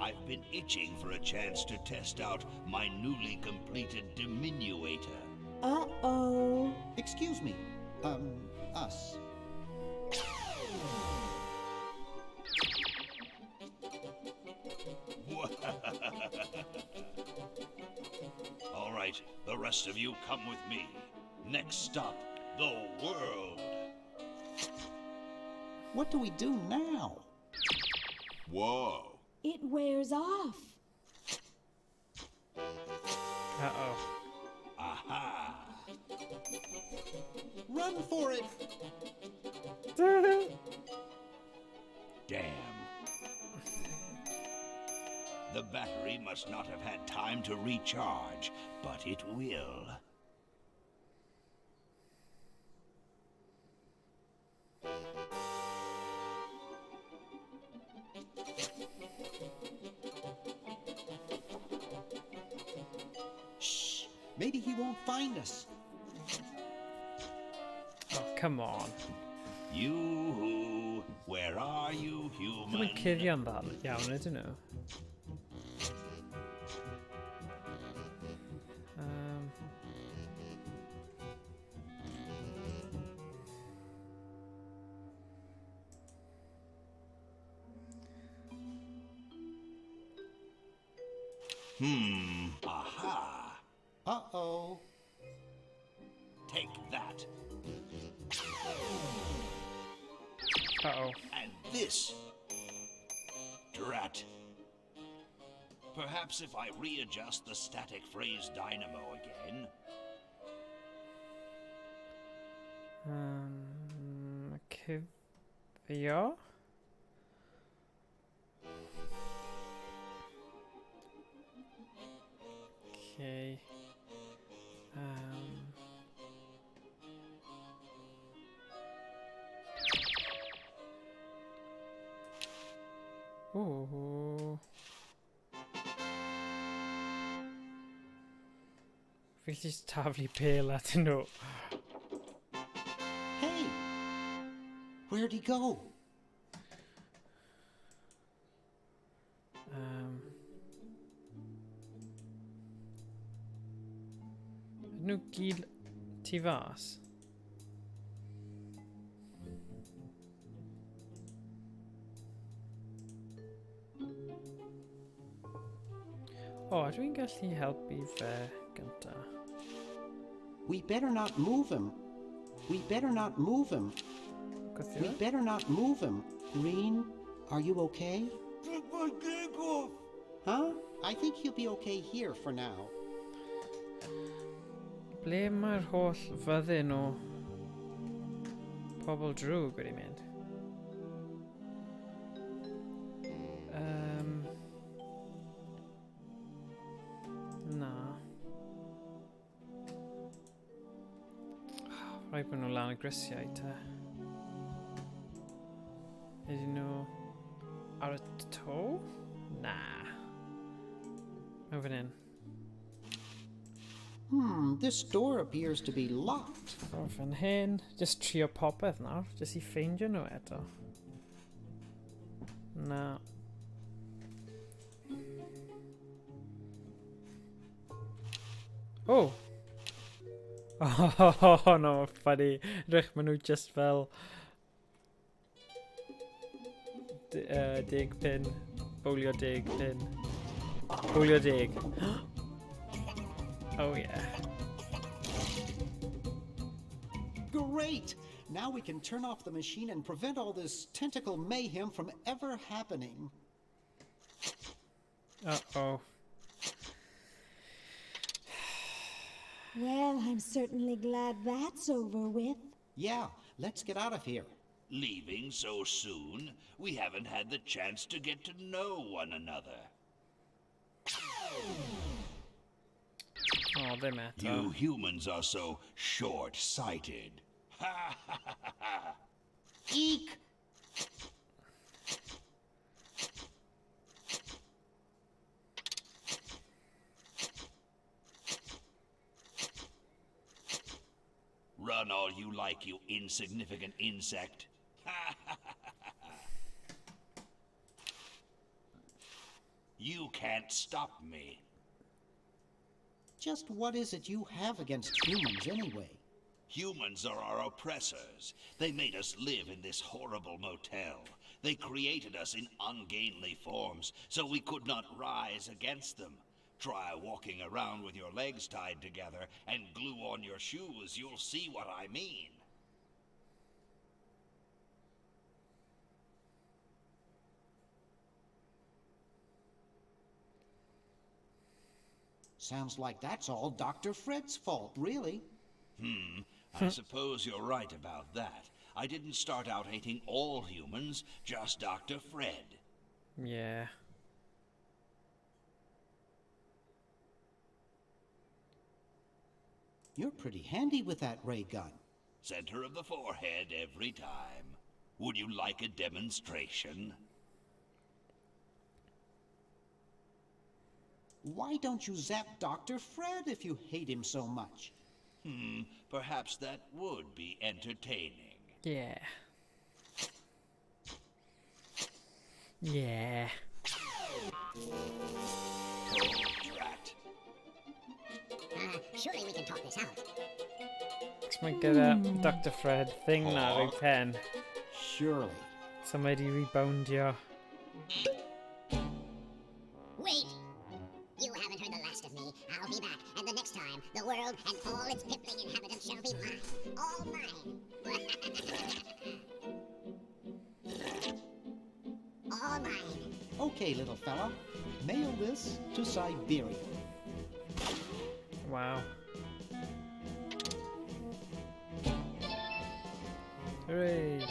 I've been itching for a chance to test out my newly completed diminuator. Uh-oh. Excuse me. Us. All right, the rest of you come with me. Next stop, the world. What do we do now? Whoa. It wears off. Uh-oh. Aha! Run for it! Damn. The battery must not have had time to recharge, but it will. Shh! Maybe he won't find us. Oh, come on. You-hoo, where are you, Ddim human? yn cuddio'n dda iawn, ydyn nhw? Aha! Uh-oh. Take that. Uh-oh. And this. Drat. Perhaps if I readjust the static phrase dynamo again. Cuddio? Okay. Ooh. Fi jyst taflu pêl atyn nhw. Hey! Where'd he go? Ydyn nhw gyd tu fas? O, oh, dwi'n gallu helpu fe gynta. We better not move him. We better not move him. Gwthio We fe? better not move him. Green, are you okay? Take my gig off. Huh? I think he'll be okay here for now. Ble mae'r holl fyddin o pobl drwg wedi mynd? Na. Rhaid bod nhw lan y grisiau te. Ydyn nhw ar y to? Na. Mae'n fan hyn. This door appears to be locked. O fan hyn. Just trio popeth nawr. Just i ffeindio nhw eto. Na. Oh! Oh, no, funny. Rwych, maen nhw just fel 10 pin. Bowlio 10 pin. Bowlio 10. Oh, yeah. Great! Now we can turn off the machine and prevent all this tentacle mayhem from ever happening. Uh-oh. Well, I'm certainly glad that's over with. Yeah, let's get out of here. Leaving so soon? We haven't had the chance to get to know one another. Oh, ddim eto. You humans are so short-sighted. Ha ha ha ha! Eek! Run all you like, you insignificant insect. Ha ha ha ha! You can't stop me. Just what is it you have against humans, anyway? Humans are our oppressors. They made us live in this horrible motel. They created us in ungainly forms, so we could not rise against them. Try walking around with your legs tied together and glue on your shoes. You'll see what I mean. Sounds like that's all Dr. Fred's fault, really. I suppose you're right about that. I didn't start out hating all humans, just Dr. Fred. Yeah. You're pretty handy with that ray gun. Center of the forehead every time. Would you like a demonstration? Why don't you zap Dr. Fred if you hate him so much? Perhaps that would be entertaining. Yeah. Yeah. Oh, drat. Surely we can talk this out. Cos mae gyda Dr Fred thing na ar ei pen. Surely. So mae di reboundio. Wait! You haven't heard the last of me. I'll be back, and the next time, the world and all its piffling inhabitants shall be mine. All mine. All mine. Okay, little fella. Mail this to Siberia. Wow. Hooray!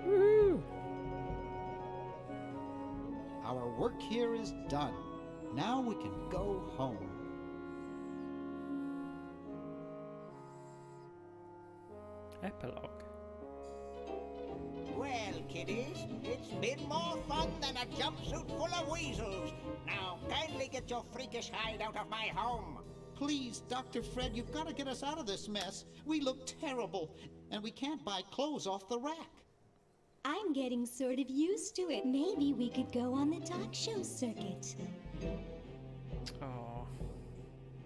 Woohoo! Our work here is done. Now we can go home. Epilogue. Well, kiddies, it's been more fun than a jumpsuit full of weasels. Now, kindly get your freakish hide out of my home. Please, Dr. Fred, you've got to get us out of this mess. We look terrible, and we can't buy clothes off the rack. I'm getting sort of used to it. Maybe we could go on the talk show circuit. Oh.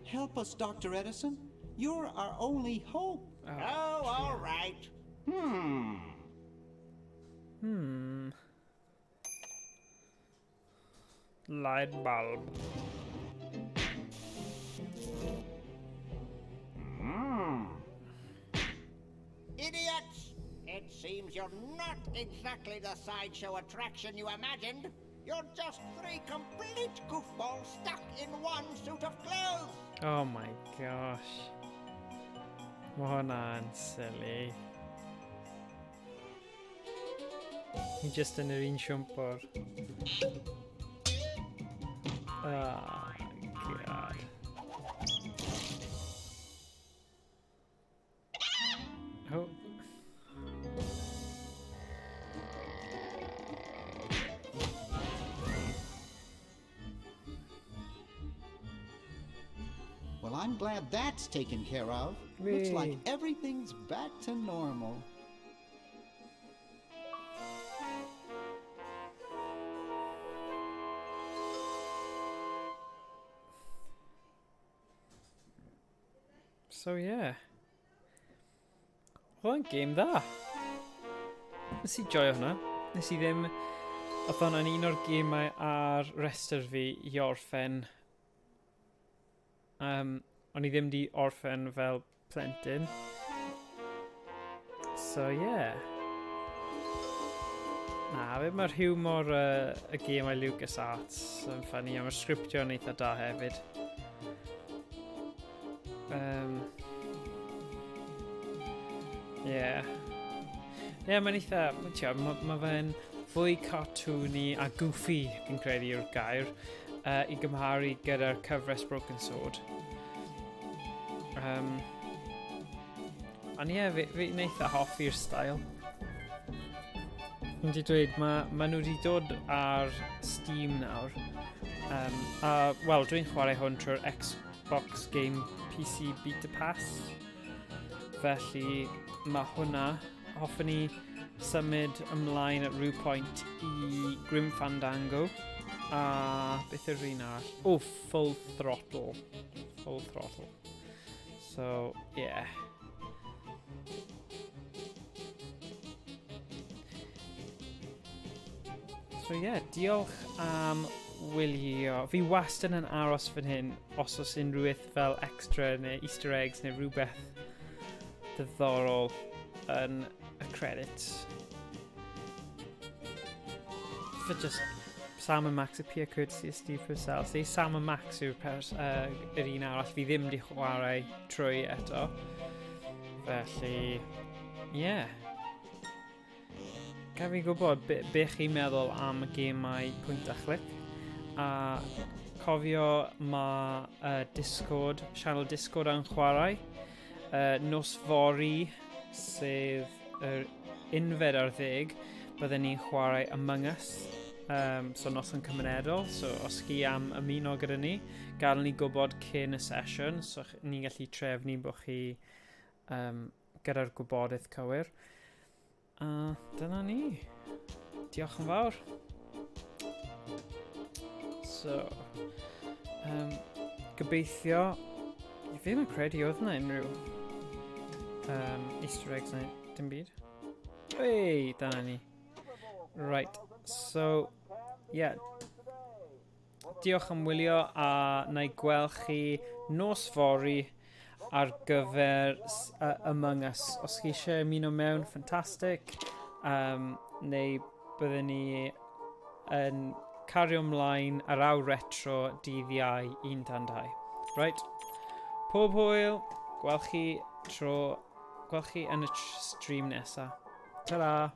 Help us, Dr. Edison. You're our only hope. Oh, all right. Light bulb. Idiots! It seems you're not exactly the sideshow attraction you imagined. You're just three complete goofballs stuck in one suit of clothes. Oh my gosh. Mae hwnna'n silly. Ni just yn yr un siwmpwr. Oh, God. Oh. Well, I'm glad that's taken care of. Looks like Whee. everything's back to normal. So yeah. Oedd o'n game dda. Nes i joio hwnna. Nes i ddim... Oedd hwnna'n un o'r gemau ar restr fi i orffen. O'n i ddim di orffen fel plentyn. So yeah. Na, fe mae'r hiwmor y gemau LucasArts yn ffynnu, a mae'r sgriptio yn eitha da hefyd. Yeah. Yeah, mae'n eitha, t'wo, ma fe'n fwy cartoony a goofy, fi'n credu yw'r gair, i gymharu gyda'r cyfres Broken Sword. Ond ie, yeah, fi'n eitha hoffi'r style. Fi'n di dweud, ma nhw wedi dod ar Steam nawr. A, wel, dwi'n chwarae hwn trwy'r Xbox Game PC Beta Pass. Felly, mae hwnna, hoffwn i symud ymlaen at rhyw pwynt i Grim Fandango. A beth yw'r un arall? Oh, Full Throttle. Full Throttle. So, yeah. So yeah, diolch am wylio. Fi wastad yn aros fan hyn os oes unrhyw beth fel extra neu Easter eggs neu rhywbeth diddorol yn y credits. For just Sam and Max appear courtesy of Steve Purcell. See, Sam and Max yw'r yr un arall fi ddim di chwarae trwy eto. Felly, yeah. Gaf fi gwybod be chi'n meddwl am y gemau pwynt a chlic. A cofio ma' Discord, channel Discord yn chwarae. Nos fory, sef yr unfed ar ddeg, byddwn ni'n chwarae Among Us. So noson cymunedol, so os chi am ymuno gyda ni, gadael ni gwybod cyn y sesiwn, so ni'n gallu trefnu bod chi gyda'r gwybodaeth cywir. A dyna ni. Diolch yn fawr. So, gobeithio, fi ddim yn credu oedd yna unrhyw Easter eggs neu dim byd. Hey, dyna ni. Right, so, yeah. Diolch am wylio a na i gweld chi nos fory ar gyfer Among Us. Os chi eisiau ymuno mewn, ffantastig. Neu byddwn ni yn cario ymlaen ar awr retro dydd Iau 1 tan 2. Right. Pob hwyl, gweld chi tro, gweld chi yn y stream nesa. Ta-ra!